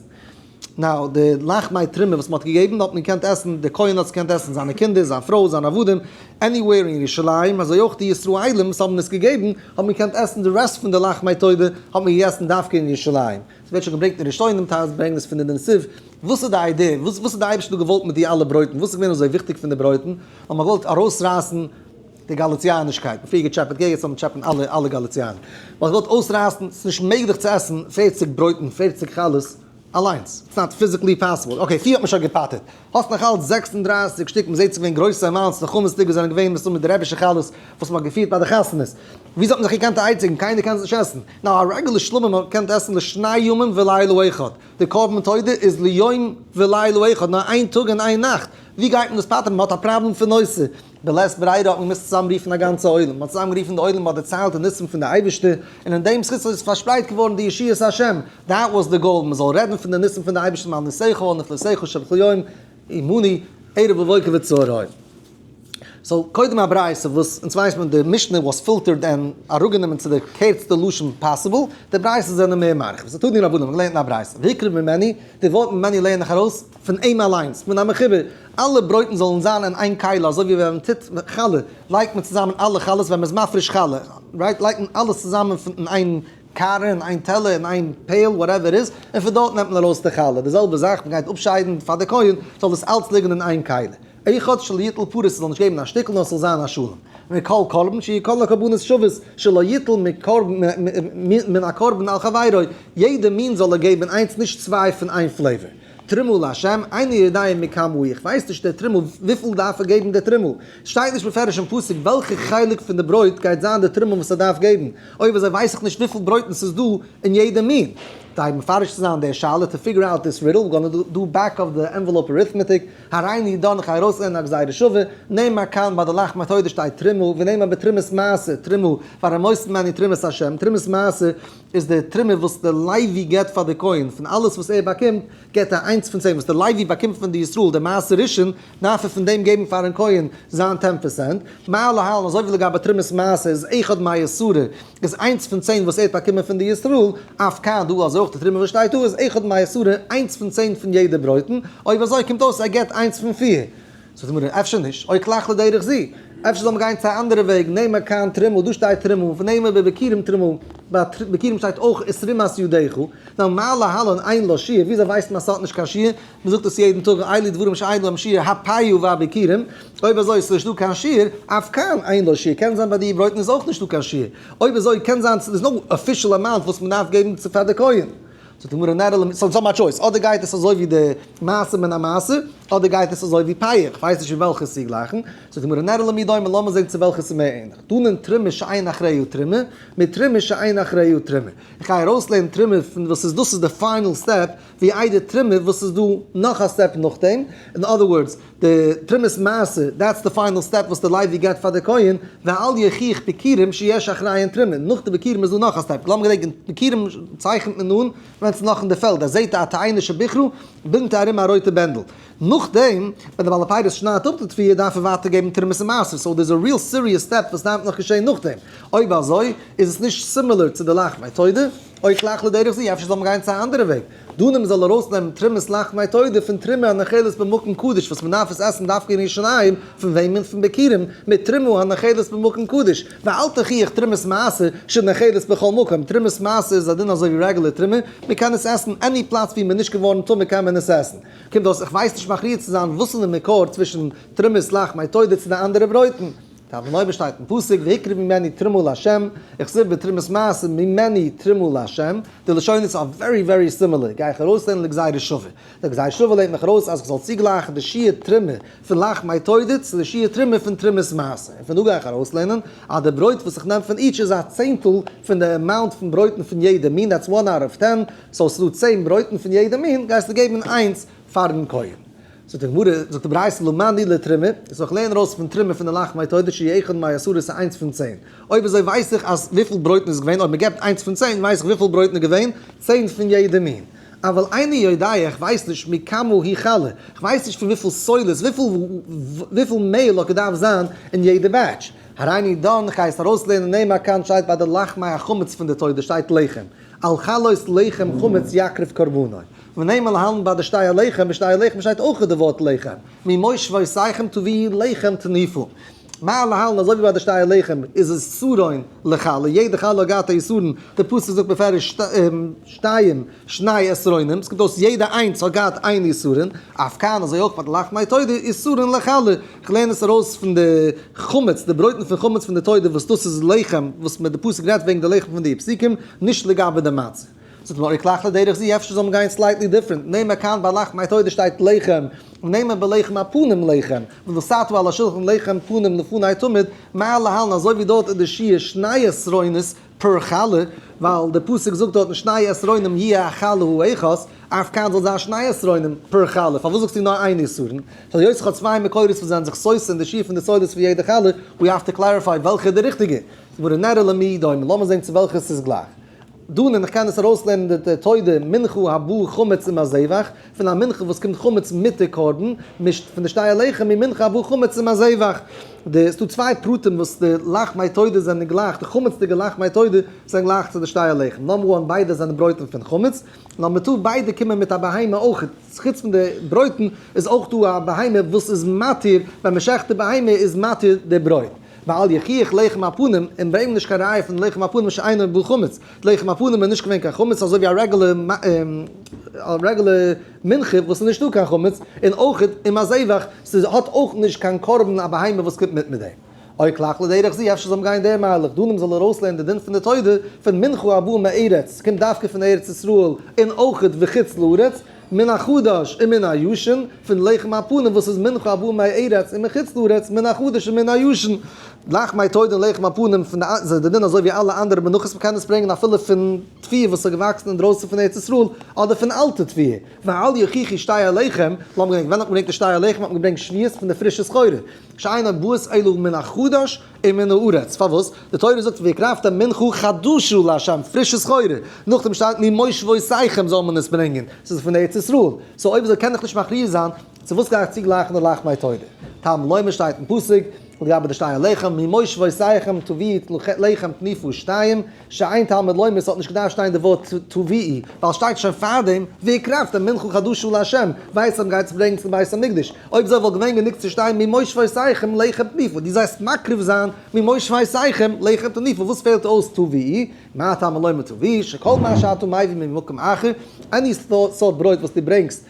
[SPEAKER 1] Now, די לחמי תרומה וואס מ'האט געגעבן האט מען געקענט עסן, די כהן האט עס געקענט עסן, זיינע קינדער, זיין פרוי, זיינע עבדים, anywhere אין ירושלים, אזוי אויך די ישראלים וואס האבן עס געגעבן, האבן געקענט עסן די rest פון די לחמי תודה, האט מען געגעסן דווקא אין ירושלים. ס'ווערט שוין געברענגט אין ראשונים, טיילס ברענגען עס פון די נציב. וואס איז די idea? וואס האט די אייבערשטער דא געוואלט מיט די אלע ברויטן? וואס איז געווען אזוי וויכטיג פון די ברויטן? האט מען געוואלט ארויסרייסן די גאליציאנישקייט. מ'פריער געטשעפעט געגער, יעצט זאל מען טשעפען אלע אלע גאליציאנער. מ'האט געוואלט אויסרייסן, ס'איז נישט מעגליך צו עסן 40 ברויטן, 40 חלות. אליינס. It's not physically possible. Okay, פיר האט מען שוין געפטר'ט. האסט נאך אלץ 36 שטיק, מ'זעט ס'איז געווען גרויסע amounts, די חמצ'דיגע זענען געווען מסתמא די רעבישע חלות וואס מ'האט געפירט ביי די חתונות. וויאזוי האט מען זיך געקענט אייציגן? קיינער קען עס נישט עסן. Now, א regular שלמים האט געקענט עסן לשני ימים ולילה אחד. די קרבן תודה איז ליום ולילה אחד, נאר איין טאג און איין נאכט. ווי גייט מען דאס פטר'ן? מ'האט א פראבלעם פון נושא. בלית ברירה האט מען געמוזט צוזאם רופן א גאנצע עולם, מ'האט צוזאם גערופן די עולם, מ'האט דערציילט די ניסים פון די אייבערשטער, און אין דעם זכות איז פארשפרייט געווארן די ישועת השם, that was the goal, מ'זאל רעדן פון די ניסים פון די אייבערשטן על ניסיך ועל נפלאותיך שבכל יום עמנו ערב ובוקר וצהריים. So קודם א ברייתא וואס אונז ווייסט מען די משנה was filtered און אראפגענומען צו די קערצטע לשון possible, די ברייתות זענען מער מרחיב. So תנו רבנן, מ'האט געלערנט אין א ברייתא, והקריב ממנו, די ווארט ממנו לערן איך ארויס פון אים אליינס, מן המחובר, אלע ברויטן זאלן זיין אין איין כלי, אזוי ווי ווען מען טוט חלה, לייגט מען צוזאמען אלע חלות ווען מען איז מפריש חלה, right? לייגט מען אלעס צוזאמען אין איין קערה, אין איין טעלער, אין איין pail, whatever איז, און פון דארט נעמט מען ארויס די חלה. די זעלבע זאך, מען גייט אפשיידן פאר די כהן, זאל דאס אלץ ליגן אין איין כלי. אחד שלא יטול פרוס, עס זאל נישט געבן א שטיקל, נאר עס זאל זיין א שלם. מכל קרבן, שיהיו כל הקרבנות שוות, שלא יטול מן הקרבן על חברו, יעדע מין זאל ער געבן איינס, נישט צוויי פון איין flavor. תרומה להשם, איני יודע מכמה היא, איך ווייס נישט דער תרומה, וויפיל דארף ער געבן דער תרומה? שטייט נישט בפירוש אין פסוק וועלכע חלק פון די ברויט גייט זיין די תרומה וואס ער דארף געבן, אויב אזוי ווייס איך נישט וויפיל ברויטן ס'איז דא אין יעדע מין. כדי מפרש צו זיין די שאלה, to figure out this riddle, we're gonna do back of the envelope arithmetic, הריני דן איך ארויסלערנען א גזירה שווה, נאמר כאן ביי די לחמי תודה שטייט תרומה, ונאמר בתרומת מעשר תרומה, והרמוס ממנו תרומת השם, תרומת מעשר איז די תרומה וואס די לוי געבט פאר די כהן, פון אלעס וואס ער באקומט געבט ער איינס פון צען, וואס די לוי באקומט פון די ישראל, די מעשר ראשון, דארף ער פון דעם געבן פארן כהן זיין 10%, מה להלן, אזוי ווי לגבי תרומת מעשר איז אחד מעשרה, איז איינס פון צען וואס ער האט באקומען פון די ישראל, אף כאן דא אזוי אויך די תרומה וואס שטייט דא איז אחד מעשרה, איינס פון צען פון יעדע ברויטן, אויב אזוי קומט אויס ער געבט איינס פון פיר. זאגט די גמרא, אפשר נישט, או כלך לדרך זו, אפשר זאל מען גיין צו א אנדערע וועג, נאמר כאן תרומה, דא שטייט תרומה, ונאמר בביכורים תרומה, ביי ביכורים שטייט אויך ותרומת ידך, נאר מה להלן אין לה שיעור, וויאזוי ווייסט מען אז ס'האט נישט קיין שיעור? מ'זאגט עס יעדן טאג, אלו דברים שאין להם שיעור, הפאה והביכורים, אויב אזוי איז נישטא קיין שיעור, אף כאן אין לה שיעור, קען זיין ביי די ברויטן איז אויך נישטא קיין שיעור, אויב אזוי קען זיין ס'איז no official amount וואס מ'דארף געבן פאר די כהן. זאגט די גמרא נראה למי, so ס'איז א choice, אדער גייט עס אזוי ווי די מעשר מן המעשר, אדער גייט עס אזוי ווי פאה, איך ווייס נישט ווי וועלכע עס צו גלייכן, זאגט די גמרא נראה למי דומה, לאמיר זען צו וועלכע עס איז מער ענליך, דנין תרומה שאין אחריה תרומה, מתרומה שאין אחריה תרומה, איך גיי ארויסלערנען תרומה פון וואס איז דאס איז די final step, ווי איידער תרומה וואס איז דא נאך א step נאכדעם, in other words, די תרומת מעשר, that's the final step וואס די לוי געבט פאר די כהן, ואל יוכיח ביכורים שיש אחריהן תרומה, נאך די ביכורים איז דא נאך א step, לאמיר געדענקען, ביכורים צייכנט מען אן ווען ס'איז נאך אין די פעלד, ער זעט א תאנה שביכרו, בינדט ער ארום א רויטע בענדל. נאכדעם ווען די בעל הפירות שניידט אפ די תבואה דארף ער ווייטער געבן תרומת המעשר, so there's a real serious step וואס דארף נאך געשען נאכדעם, אויב אזוי איז עס נישט similar צו די לחמי תודה, או כלך לדרך זו, אפשר זאל מען גיין צו א אנדערע וועג, דנין מ'זאל ארויסנעמען תרומת לחמי תודה פון תרומה הנאכלת במקום קדוש וואס מ'דארף עס עסן דווקא אין ירושלים, פון וועמען? פון ביכורים, מתרומה הנאכלת במקום קדוש, ואל תוכיח תרומת מעשר שנאכלת בכל מקום, תרומת מעשר איז א דין אזוי ווי regular תרומה, מ'קען עס עסן any פלאץ ווי מ'איז נישט געווארן טמא קען מען עס עסן. קומט אויס איך ווייס נישט מכריע צו זיין וואס איז די מקור צווישן תרומת לחמי תודה צו די אנדערע ברויטן. תלמוד לומר שטייט אין פסוק והקריב ממנו תרומה לה', וכתיב בתרומת מעשר ממנו תרומה לה', די לשונות are very very similar, גיי איך ארויסלערנען לגזירה שווה. די גזירה שווה לערנט מיך ארויס אז איך זאל צוגלייכן די שיעור תרומה פון לחמי תודה צו די שיעור תרומה פון תרומת מעשר, און פון דא גיי איך ארויסלערנען אז די ברויט וואס איך נעם פון each איז א צענטל פון די amount פון ברויטן פון יעדע מין, that's one out of ten, so ס'איז דא 10 ברויטן פון יעדע מין, גייסטו געבן איינס פארן כהן. זאגט די גמרא, זאגט די ברייתא לא מאן די לתרומה, איך זאל לערנען ארויס פון תרומה פון די לחמי תודה שיהא אחד מעשרה איז איינס פון צען. אויב אזוי ווייס איך אז וויפיל ברויטן איז געווען, אויב מען געבט איינס פון צען ווייס איך וויפיל ברויטן איז געווען, 10 פון יעדע מין. אבל איני יודע, איך ווייס נישט מכמה היא חלה, איך ווייס נישט פון וויפיל סולת, וויפיל מעהל האט געדארפט זיין אין יעדע batch. הריני דן, איך גיי עס ארויסלערנען נאמר כאן שטייט ביי די לחמי החמץ פון די תודה שטייט לחם. על חלות לחם חמץ יקריב קרבנו. ונאמר להלן ביי די שתי הלחם, בשתי הלחם שטייט אויך די ווארט לחם. ממושבותיכם תביאו לחם תנופו. מה להלן אזוי ווי ביי די שתי הלחם איז עשרון לחלה, יעדע חלה האט געהאט א עשרון, די פסוק זאגט בפירוש שתיים שני עשרונים, עס קומט אויס יעדע איינס האט געהאט איין עשרון, אף כאן אזוי אויך ביי די לחמי תודה עשרון לחלה, איך לערן עס ארויס פון די חמץ, די ברויטן פון חמץ פון די תודה וואס דאס איז לחם, וואס די פסוק רעדט וועגן די לחם פון די פסוקים, נישט לגבי די מצה. זאגט די גמרא או כלך לדרך זו, אפשר זאל מען גיין slightly different, נעם א כאן ביי לחמי תודה שטייט לחם, ונאמר בלחם הפנים לחם, ונתתה על השולחן לחם פנים לפני תמיד, מה להלן אזוי ווי דארט איז די שיעור שני עשרונות per חלה, ווייל די פסוק זאגט דארטן שני עשרונים יהיה החלה האחת, אף כאן זאל זיין שני עשרונים per חלה, פארוואס זאגסטו נאר איין עשרון? so היות איך האב צוויי מקורות וואס זענען זיך סותר אין די שיעור פון די סולת פון יעדע חלה, we have to clarify וועלכע איז די ריכטיגע. גמרא נראה למי דומה, לאמיר זען צו וועלכע עס איז גלייך. דא און איך קען עס ארויסלערנען די תודה מנחה הבאה חמץ עם הזבח, פון א מנחה וואס קומט חמץ מיט די קרבן, מישט פון די שתי הלחם ממנחה הבאה חמץ עם הזבח. די ס'דא צוויי פרטים וואס די לחמי תודה זענען גלייך, די חמצ'דיגע לחמי תודה זענען גלייך צו די שתי הלחם. number one ביידע זענען ברויטן פון חמץ. number two ביידע קומען מיט א בהמה אויך. חוץ פון די ברויטן איז אויך דא א בהמה וואס איז מתיר, ווען מ'שעכט די בהמה איז מתיר די ברויט. ואל יוכיח לחם הפנים, און ברענג נישט קיין ראיה פון לחם הפנים שאינו בא חמץ, לחם הפנים איז נישט געווען קיין חמץ אזוי ווי א רעגולער א רעגולער מנחה וואס איז נישטא קיין חמץ, און אויך עם הזבח, ס'האט אויך נישט קיין קרבן א בהמה וואס קומט מיט מיט דעם. או כלך לדרך זו, אפשר זאל מען גיין דער מהלך, דא זאל ארויסלערנען די דין פון די תודה פון מנחה הבאה מארץ, ס'קומט דווקא פון ארץ ישראל, און אויך וחוץ לארץ, מן החדש און מן הישן, פון לחם הפנים וואס איז מנחה הבאה מארץ און מחוץ לארץ, מן החדש און מן הישן. לחמי תודה און לחם הפנים פון די זיי די דין אזוי ווי אלע אנדערע מנחות מ'קען עס ברענגען אפילו פון תבואה וואס איז געוואקסן אינדרויסן פון ארץ ישראל אדער פון אלטע תבואה. ואל יוכיחו שתי הלחם, לאמיר געדענקען ווען האט מען געברענגט די שתי הלחם האט מען געברענגט שבועות פון די פרישע סחורה, שאינה באות אלא מן החדש ומן הארץ, פארוואס? די תורה זאגט והקרבתם מנחה חדשה לה', פרישע סחורה, נאכדעם שטייט ממושבותיכם זאל מען עס ברענגען, ס'איז פון ארץ ישראל, so אויב אזוי קען איך נישט מכריע זיין, צו וואס גיי איך צוגלייכן די לחמי תודה? תלמוד לומר שטייט אין פסוק, לגבי די שתי הלחם, ממושבותיכם תביאו לחם תנופה שתיים, שאין תלמוד לומר ס'האט נישט געדארפט שטיין די ווארט תביאו, ווייל שטייט שוין פארדעם, והקרבתם מנחה חדשה לה', ווייס אז מ'גייט עס ברענגען צום בית המקדש, אויב אזוי וואלט געווען גענוג צו שטיין ממושבותיכם לחם תנופה, דו זאלסט מקריב זיין ממושבותיכם לחם תנופה, וואס פעלט אויס תביאו? מה תלמוד לומר תביאו, שכל מה שאתה מביא ממקום אחר, any סארט ברויט וואס דו ברענגסט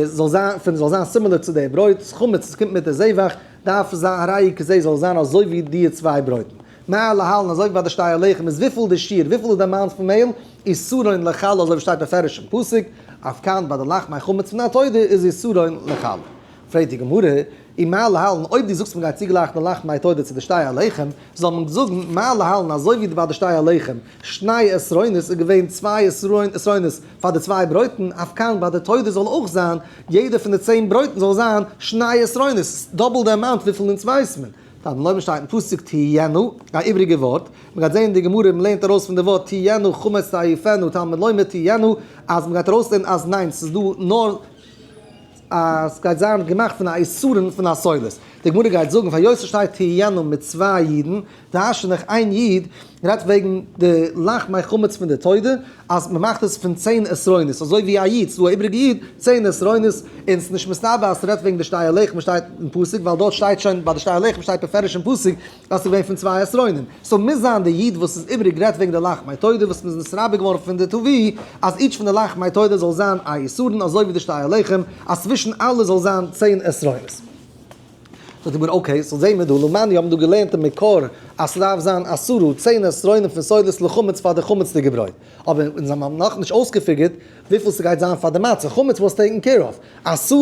[SPEAKER 1] זאל זיין פון זאל זיין similar צו די ברויט, חמץ וואס קומט מיט די זבח, דארף זיין הרי כזה זאל זיין אזוי ווי די צוויי ברויטן. מה להלן אזוי ווי ביי די שתי הלחם איז וויפיל די שיעור וויפיל איז די amount פון מעהל עשרון לחלה אזוי ווי שטייט בפירוש אין פסוק, אף כאן ביי די לחמי חמץ פון די תודה איז עשרון לחלה. פרעגט די גמרא, ומה להלן אויב דו זאגסט מ'גייט צוגלייכן די לחמי תודה צו די שתי הלחם, זאל מען זאגן מה להלן אזוי ווי ביי די שתי הלחם שני עשרונות איז געווען צוויי עשרונות פאר די צוויי ברויטן, אף כאן ביי די תודה זאל אויך זיין יעדע פון די 10 ברויטן זאל זיין שני עשרונות, double די amount וויפיל אונז ווייסט מען. תלמוד לומר שטייט אין פסוק תהיינה, א איבריגע ווארט, מען גייט זען אין די גמרא מען לערנט ארויס פון די ווארט תהיינה חמץ תעיפנה, תלמוד לומר תהיינה, אז מען גייט ארויסלערנען אז ניין ס'איז דא נאר אז ס'גייט זיין געמאכט פון א עשרון פון א סולת. די גמרא גייט זאגן פאר יוסף שטייט תהיינה מיט צוויי יודן, דרש'ן איך איין יוד רעדט וועגן די לחמי חמץ פון די תודה, אז מען מאכט עס פון 10 עשרונות, אזוי ווי א יוד, ס'איז דא א איבריגע יוד, 10 עשרונות, און ס'איז נישט מסתבר אז ס'רעדט וועגן די שתי הלחם שטייט אין פסוק, ווייל דארט שטייט שוין ביי די שתי הלחם שטייט בפירוש אין פסוק אז ס'איז געווען פון צוויי עשרונים, so מוז זיין די יוד וואס איז איבריג רעדט וועגן די לחמי תודה וואס מ'איז נתרבה געווארן פון די תביא, אז each פון די לחמי תודה זאל זיין א עשרון אזוי ווי די שתי הלחם, אז צווישן אלע זאל זיין 10 עשרונות. זאגט די גמרא okay, so זעהן מיר דא, לא מני האבן דא געלערנט אין מקור אז ס'דארף זיין עשרה, 10 עשרונים פון סולת לחמץ פאר די חמצ'דיגע ברויט. אבער אונז האבן נאכנישט אויסגעפיגערט וויפיל ס'גייט זיין פאר די מצה, חמץ was taken care of, עשרה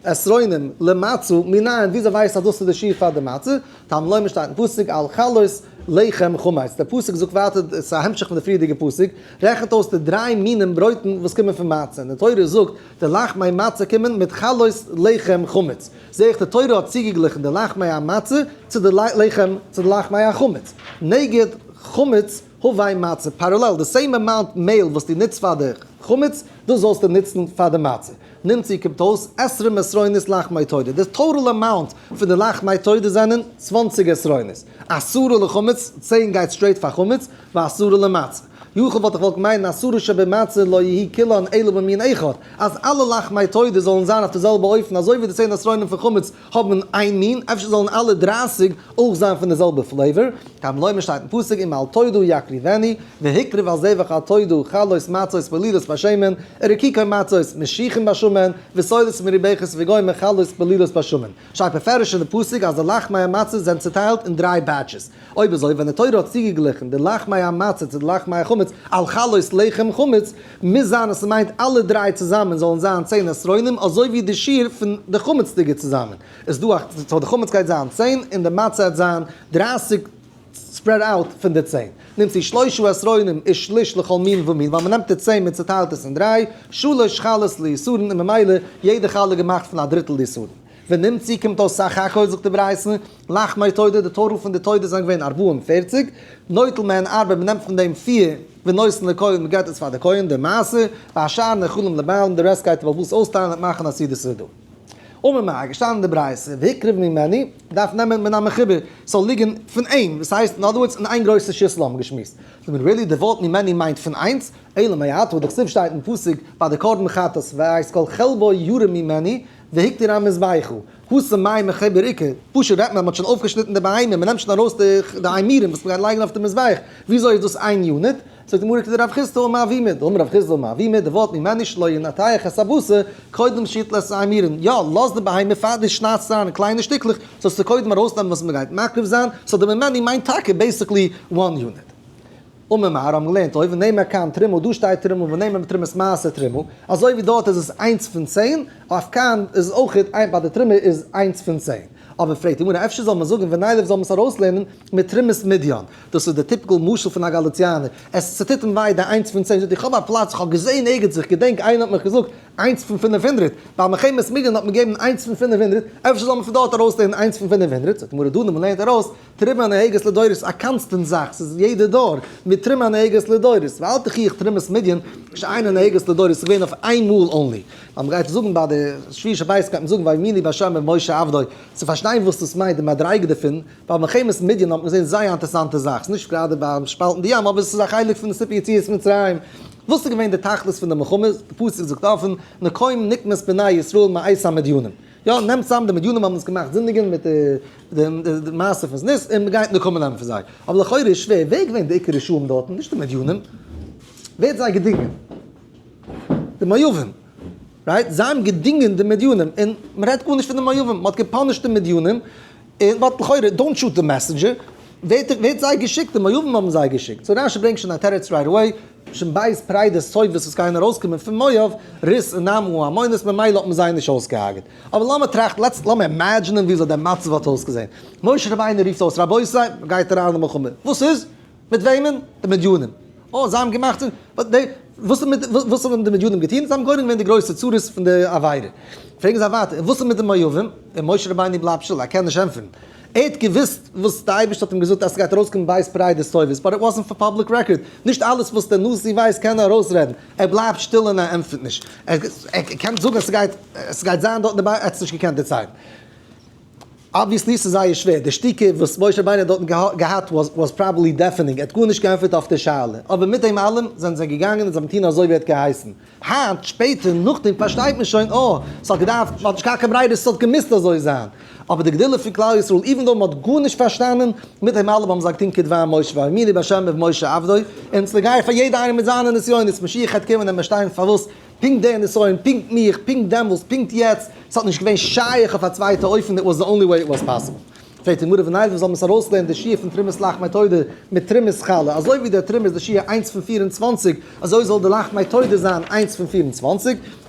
[SPEAKER 1] עשרונים למצה מנין, וויאזוי ווייסט אז דאס איז די שיעור פאר די מצה? תלמוד לומר שטייט אין פסוק על חלות לחם חמץ, דער פסוק זאגט ווייטער, עס איז א המשך פון די פריערדיגע פסוק, רעכנט אויס די דריי מינים ברויטן וואס קומען פון מצה, און די תורה זאגט די לחמי מצה קומען מיט חלות לחם חמץ, זעה איך די תורה האט צוגעגליכן די לחמי המצה צו די לחם צו די לחמי החמץ, נגד חמץ הוי מצה, parallel, די same amount מעהל וואס דו נוצט פאר די חמץ, דאס זאלסטו נוצן פאר די מצה. נמצא קומט אויס עשרים עשרונות לחמי תודה, די total amount פון די לחמי תודה זענען 20 עשרונות, עשרה לחמץ, 10 גייט straight פאר חמץ, ועשרה למצה. יכול וואלט איך געוואלט מיינען עשרה שבמצה לא יהי' כולן אלא במין אחד, אז אלע לחמי תודה זאלן זיין אויף די זעלבע אופן אזוי ווי די 10 עשרונים פון חמץ האבן איין מין, אפשר זאלן אלע 30 אויך זיין פון די זעלבע flavor. תלמוד לומר שטייט אין פסוק ומעל תודה יקריבנו, והקריב על זבח התודה חלות מצות מלילות בשמן, ורקיקי מצות משיחין בשמן. בשמן, וסולת מרובחת וגומר חלות בלולות בשמן. שטייט בפירוש אין די פסוק אז די לחמי המצה זענען צוטיילט אין דריי batches. אויב אזוי ווען די תורה האט צוגעגליכן די לחמי המצה צו די לחמי החמץ על חלות לחם חמץ, מוז זיין אז ס'מיינט אלע דריי צוזאמען זאלן זיין 10 עשרונים אזוי ווי די שיעור פון די חמצ'דיגע צוזאמען. איז דא א, so די חמץ גייט זיין 10 און די מצה וועט זיין 30 spread out פון די 10. נמצאו שלושה עשרונים איז שליש לכל מין ומין, ווייל מ'נעמט די 10 און צוטיילט עס אין דריי, שלש חלות לעשרון און ממילא יעדע חלה געמאכט פון א דריטל עשרון. ונמצאו קומט אויס סך הכל זאגט די ברייתא, לחמי תודה, די total פון די תודה זענען געווען 44, נוטל מהן ארבע, מ'נעמט פון דעם פיר, ונותן לכהן, מ'געט עס פאר די כהן, די מעשר, והשאר נאכלים לבעלים, די רעסט גייט דער בעל הבית אויסטיילן און מאכן א סעודת הודאה. אמר מר, געשטאנען אין די ברייתא, והקריב ממנו, מ'דארף נעמען מן המחובר, ס'זאל ליגן פון אים, וואס הייסט, אין other words, אין איין גרויסע שיסל האבן געשמועסט. זאגט מען, really, די ווארט ממנו מיינט פון איינס, אלא מעתה, דכתיב שטייט אין פסוק ביי די קרבן חטאת, ואת כל חלבו ירים ממנו, והקטיר המזבחה, התם מאי מחובר איכא, פשוט רעדט מען אז מ'האט שוין אויפגעשניטן די בהמה, מ'נעמט שוין ארויס די אימורים וואס מ'גייט לייגן אויף די מזבח, וויאזוי איז דאס איין unit? זאגט די גמרא כדרב חסדא אמר אבימי, דאמר רב חסדא אמר אבימי, די ווארט ממנו שלא ינתח את הבשר קודם שיטול את האימורין, יא, לאז די בהמה פאר דו שניידסט אריין אין קליינע שטיקלעך, זאלסטו קודם ארויסנעמען וואס מ'גייט מקריב זיין, so די ממנו מיינט טאקע basically one unit. אמר מר, האבן געלערנט אויבן, נאמר כאן תרומה, דא שטייט תרומה, ונאמר בתרומת מעשר תרומה, אזוי ווי דארט איז עס איינס פון 10, אויף כאן איז עס אויך איין, ביי די תרומה איז איינס פון 10. אבער פרעגט די גמרא, אפשר זאל מען זאגן ונילף זאל מען עס ארויסלערנען מתרומת מדיין, דאס איז די typical משל פון א גאליציאנער, עס ס'טוט אים וויי די איינס פון 10, זאגט איך האב א פלאץ, איך האב געזען ערגעץ, איך געדענק איינער האט מיך געזאגט איינס פון 500, ביי מלחמת מדיין האט מען געגעבן איינס פון 500, אפשר זאל מען פון דארט ארויסלערנען איינס פון 500, זאגט די גמרא דא מען לערנט ארויס תרומה הנוהגת לדורות א constant זאך, ס'איז יעדע דור, מיט תרומה הנוהגת לדורות, ואל תוכיח תרומת מדין שאינה נוהגת לדורות, ס'איז געווען אויף איין מאל only. ווייל מ'גייט זאגן ביי די שביעי של פסח גייט מען זאגן ויאמינו בהשם ובמשה עבדו, צו פארשטיין וואס דאס מיינט די מדריגה דערפון, ביי מלחמת מדין האט מען געזען זייער אינטערעסאנטע זאך, ס'איז נישט גראדע ביים שפאלטן די ים אבער ס'איז א חלק פון די סיפור יציאת מצרים, וואס איז געווען די תכלית פון די מלחמה, די פסוק זאגט אפן, נקום נקמת בני ישראל מאת המדינים. יא, נעמט צאם די מדינים האבן עס געמאכט זינדיגען מיט די מעשה פון זנות און מ'גייט נקמה נעמען פון זיי. אבער לכאורה איז שווער, ווער איז געווען די עיקר רשעים דארטן? נישט די מדינים. ווער האט זיי געדינגען? די מואבים. right? זיי האבן געדינגען די מדינים און מ'רעדט גארנישט פון די מואבים. מ'האט געפאנישט די מדינים און but לכאורה, don't shoot the messenger. ווער האט זיי געשיקט? די מואבים האבן זיי געשיקט. so רשי ברענגט שוין א תירוץ right away. משום בית פרדות טובות וואס גייען ארויסקומען פון מואב, רות און נעמה העמונית, ממילא האט מען זיי נישט אויסגעהארגעט. אבער לאמיר טראכטן, let's, לאמיר אימעדזשינען וויאזוי דער מצב האט אויסגעזען. משה רבינו רופט אויס, רבותי, מ'גייט אריין אין מלחמה. וואס איז? מיט וועמען? די מדינים. אה, זיי האבן געמאכט, וואס וואס האבן די מדינים געטון? זיי האבן גורם געווען די גרויסע צרות פון די עבירה. פרעגן זיי ווייטער, און וואס איז מיט די מואבים? און משה רבינו בלייבט שטיל, ער קען נישט ענטפערן. ער האט געוואוסט וואס די אייבערשטער האט אים געזאגט אז ס'גייט ארויסקומען בית פרדות טובות, but it wasn't for public record, נישט אלעס וואס דער נשיא ווייסט קען ער ארויסרעדן, ער בלייבט שטיל און ער ענטפערט נישט, ער קען זאגן אז ס'גייט ס'גייט זיין דארט דערביי, ער האט עס נישט געקענט דערציילן. obviously ס'איז זייער שווער, די שתיקה וואס משה רבינו האט דארטן געהאט was probably deafening, ער האט גארנישט געענטפערט אויף די שאלה, אבער מיט דעם אלעם זענען זיי געגאנגען און זיי האבן געטון אזוי ווי ער האט געהייסן. היינט, שפעטער, נאכדעם פארשטייט מען שוין, אה, ס'האט געדארפט, מ'האט נישט געהאט קיין ברירה, ס'האט געמוזט אזוי זיין. אבער די גדולה פון כלל ישראל, even though מ'האט גארנישט פארשטאנען, מיט דעם אלעם האבן זיי געטון כדבר משה ויאמינו בהשם ובמשה עבדו, און ס'נוגע פאר יעדע איינער מיט זיינע נסיונות, משיח העט קומען און מיר שטיין פארוואס פונקט דער נסיון, פונקט מיך, פונקט דעמאלס, פונקט יעצט, ס'האט נישט געווען שייך אויף א צווייטע אופן, it was the only way it was possible. פרעגט די גמרא ונילף זאל מען עס ארויסלערנען די שיעור פון תרומת לחמי תודה מיט תרומת חלה, אזוי ווי דער תרומה איז די שיעור איינס פון 24, אזוי זאל די לחמי תודה זיין איינס פון 24,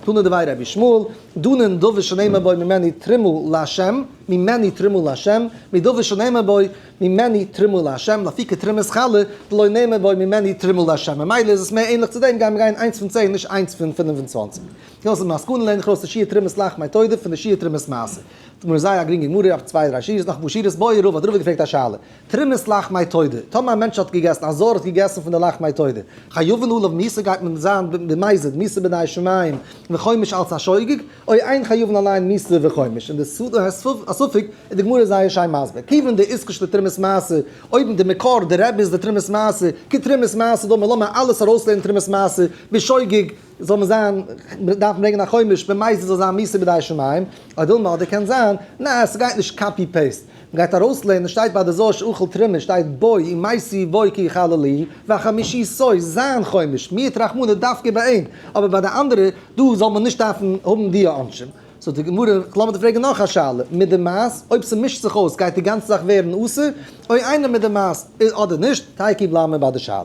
[SPEAKER 1] תנא דבי רבי ישמעאל, דנין דבר שנאמר בו ממנו תרומה לה', ממנו תרומה לה', מדבר שנאמר בו ממנו תרומה לה', לאפוקי תרומת חלה, דלא נאמר בו ממנו תרומה לה', ממילא איז עס מער ענליך צו דעם, גייען מיר גיין איינס פון 10 נישט איינס פון 25. דאס איז מסקנא לערן איך ארויס די שיעור תרומת לחמי תודה פון די שיעור תרומת מעשר. די גמרא זייער א גרינגע גמרא אויף צוויי דריי שורות נאך אפאר שורות בעי רבא האט רבא געפרעגט א שאלה תרומת לחמי תודה טאמער א מענטש האט געגעסן א זר האט געגעסן פון די לחמי תודה חייבין עליו מיתה גייט מען זיין במזיד מיתה בידי שמים וחומש אלס א שוגג או אין חייבין עליהן מיתה וחומש און די הספק איז די גמרא זייער שיין מסביר כיוון דאיתקש לתרומת מעשר אויב די מקור די רבי איז די תרומת מעשר כתרומת מעשר דמי לאמיר אלעס ארויסלערנען תרומת מעשר בשוגג זאל מען זיין, דארף מען ברענגען א חומש, במזיד זאל זיין מיתה בידי שמים, או דילמא אדער קען זיין, ניין ס'גייט נישט copy paste. מ'גייט ארויסלערנען, שטייט ביי די זר שאכל תרומה, שטייט בו ומתו בו כי יחללוהו, וחמישיתו, זיין חומש, מיעט רחמנא דווקא ביי אים, אבער ביי די אנדערע דא זאל מען נישט דארפן האבן די עונשים. so די גמרא, לאמיר דיר פרעגן נאך א שאלה, מיט די מס, אויב ס'מישט זיך אויס גייט די גאנצע זאך ווערן אסור, אוי איינער מיט די מס, אדער נישט, תיקו בלייבן מיר ביי די שאלה.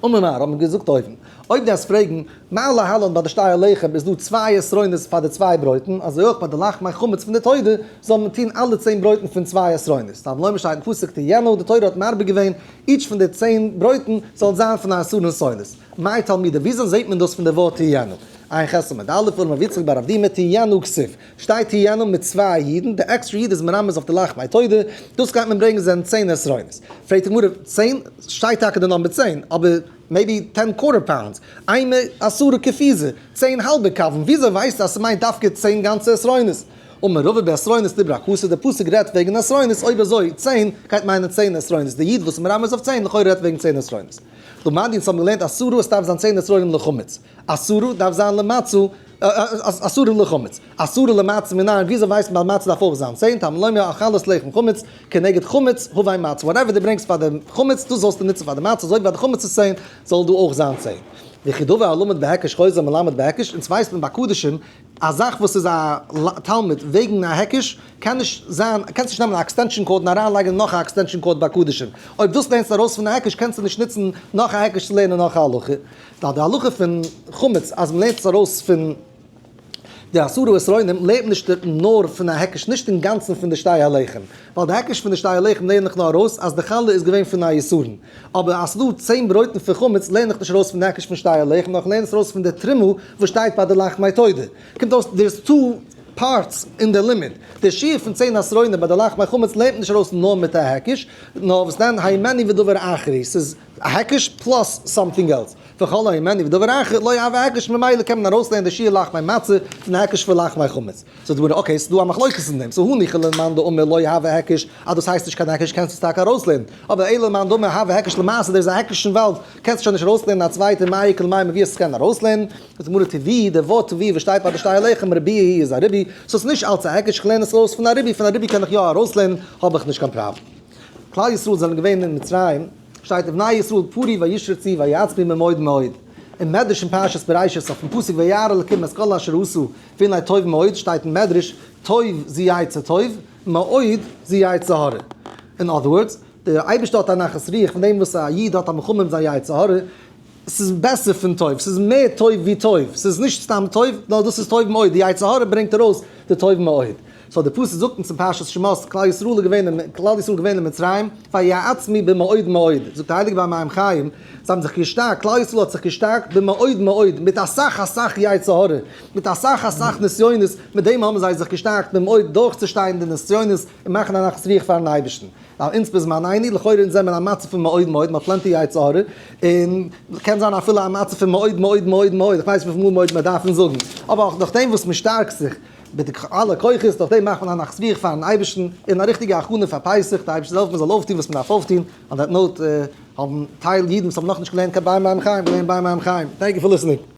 [SPEAKER 1] אמר מר, האט מען געזאגט אויבן, אויב דו וועסט פרעגן, מה להלן ביי די שתי הלחם איז דא צוויי עשרונות פאר די צוויי ברויטן, אזוי אויך ביי די לחמי חמץ פון די תודה, זאל מען טון אלע 10 ברויטן פון צוויי עשרונות. תלמוד לומר שטייט אין פסוק תהיינה, די תורה האט מרבה געווען, each פון די 10 ברויטן זאל זיין פון א עשרון סולת. מאי תלמודא, וויאזוי זעט מען דאס פון די ווארט תהיינה? עיין ח' עמוד א', אמר רב יצחק בר אבדימי תהיינה כתיב. שטייט תהיינה מיט צוויי יודן, די עקסטרע יוד איז מרמז אויף די לחמי תודה, דאס גייט מען ברענגען זענען 10 עשרונות. פרעגט די גמרא, 10? שטייט טאקע די number 10, אבער maybe 10 quarter pounds, אימא עשרה כפיזי, 10 האלבע קבין, וויאזוי ווייסטו אז ס'מיינט דווקא 10 גאנצע עשרונות? אמר רבא בעשרונות דיבר הכתוב, דער פסוק רעדט וועגן עשרונות, אויב אזוי 10 גייט מיינען 10 עשרונות, די יוד וואס מרמז אויף 10 לכאורה רעדט וועגן 10 עשרונות. למדנו אונז האבן געלערנט עשרה עס דארף זיין 10 עשרונים לחמץ, עשרה דארף זיין למצה, עשרה לחמץ, עשרה למצה מנין, וויאזוי ווייסט מען אז מצה דארף אויך זיין 10? תלמוד לומר אכלת לחם חמץ, כנגד חמץ, הבא מצה, whatever דו ברענגסט פאר די חמץ, דאס זאלסטו נוצן פאר די מצה, אזוי ווי ביי די חמץ איז 10, זאל דא אויך זיין 10. וכי דבר הלומד בהיקש חוזר מלמד בהיקש, אונז ווייסט מען ביי קדשים, א זאך וואס איז א תלמוד וועגן א היקש, קען נישט זיין, קענסט נישט נעמען א extension cord און אריינלייגן נאך א extension cord ביי קדשים. אויב דאס לערנסטו ארויס פון א היקש, קענסטו נישט נוצן נאך א היקש צו לערנען נאך א הלכה. ווייל די הלכה פון חמץ, אז מען לערנט עס ארויס פון די עשרה עשרונים, לערנט מען נישט נאר פון א היקש, נישט אינגאנצן פון די שתי הלחם. ווייל די היקש פון די שתי הלחם לערן איך נאר ארויס אז די חלה איז געווען פון א יתרון. אבער אז ס'דא 10 ברויטן פון חמץ, לערן איך נישט ארויס פון די היקש פון שתי הלחם, נאר איך לערן עס ארויס פון די תרומה וואס שטייט ביי די לחמי תודה. קומט אויס, there's two parts אין די לימוד. די שיעור פון 10 עשרונים ביי די לחמי חמץ לערנט מען נישט ארויס נאר מיט א היקש, נאר וואס דען הימנו ודבר אחר. ס'איז א היקש plus something else. וכל הימנו ודבר אחר, לא הוי היקש, ממילא קען מען ארויסלערנען די שיעור לחמי מצה פון די היקש פון לחמי חמץ. זאגט די גמרא, okay, ס'איז דא א מחלוקת אין דעם. so הניחא למאן דאמר לא הוי היקש, אז דאס הייסט נישט קיין היקש, קענסטו עס טאקע ארויסלערנען. אבער אלא למאן דאמר הוי היקש למעשה, דער איז א היקש אין וואלד, קענסטו שוין נישט ארויסלערנען א צווייטע מאי איכא למימר ווי עס קען ארויסלערנען. זאגט די גמרא, תביאי, די ווארט תביאי וואס שטייט ביי די שתי הלחם, ריבויא איז א ריבוי, so ס'איז נישט אלץ א היקש, איך לערן עס ארויס פון א ריבוי, פון א ריבוי קען איך יא ארויסלערנען, האב איך נישט קיין פראבלעם. כלל ישראל זענען געווען אין מצרים, שטייט ובני ישראל פרו וישרצו ויעצמו במאוד מאוד. אין מדרש אין פרשת בראשית אויפן פסוק וירא אלקים את כל אשר עשה והנה טוב מאוד, שטייט אין מדרש טוב זו יצר טוב, מאוד זו יצר הרע. In other words, דער אייבערשטער האט א נחת רוח פון דעם וואס א איד האט א מלחמה מיט זיין יצר הרע, ס'איז בעסער פון טוב, ס'איז מער טוב ווי טוב, ס'איז נישט סתם טוב, נאר דאס איז טוב מאוד, די יצר הרע ברענגט ארויס די טוב מאוד. so די פסוק זאגט אונז אין פרשת שמות, כלל ישראל איז געווען אין, כלל ישראל איז געווען אין מצרים, ויעצמו במאוד מאוד, זאגט דער הייליגער באר מים חיים, זיי האבן זיך געשטארקט, כלל ישראל האט זיך געשטארקט במאוד מאוד, מיט אסאך אסאך יצר הרע, מיט אסאך אסאך נסיונות, מיט דעם האבן זיי זיך געשטארקט במאוד דורכצושטיין די נסיונות און מאכן א נחת רוח פארן אייבערשטן. ווייל אונז בזמנינו, לכאורה אונז זעמיר א מצב פון מאוד מאוד, מ'האט plenty יצר הרע, און קען זיין אפילו א מצב פון מאוד מאוד מאוד מאוד, איך ווייס נישט וויפיל מאל מאוד מען דארף זאגן, אבער אויך נאכדעם וואס מען שטארקט זיך מיט די אלע כוחות, נאכדעם מאכט מען א נחת רוח פארן אייבערשטן, און א ריכטיגע הכנה פאר פסח, די אייבערשטער זאל העלפן מען זאל אויפטון וואס מען דארף אויפטון, on that note האבן טייל אידן וואס האבן נאכנישט געלערנט קיין באר מים חיים געלערנט באר מים חיים, thank you for listening.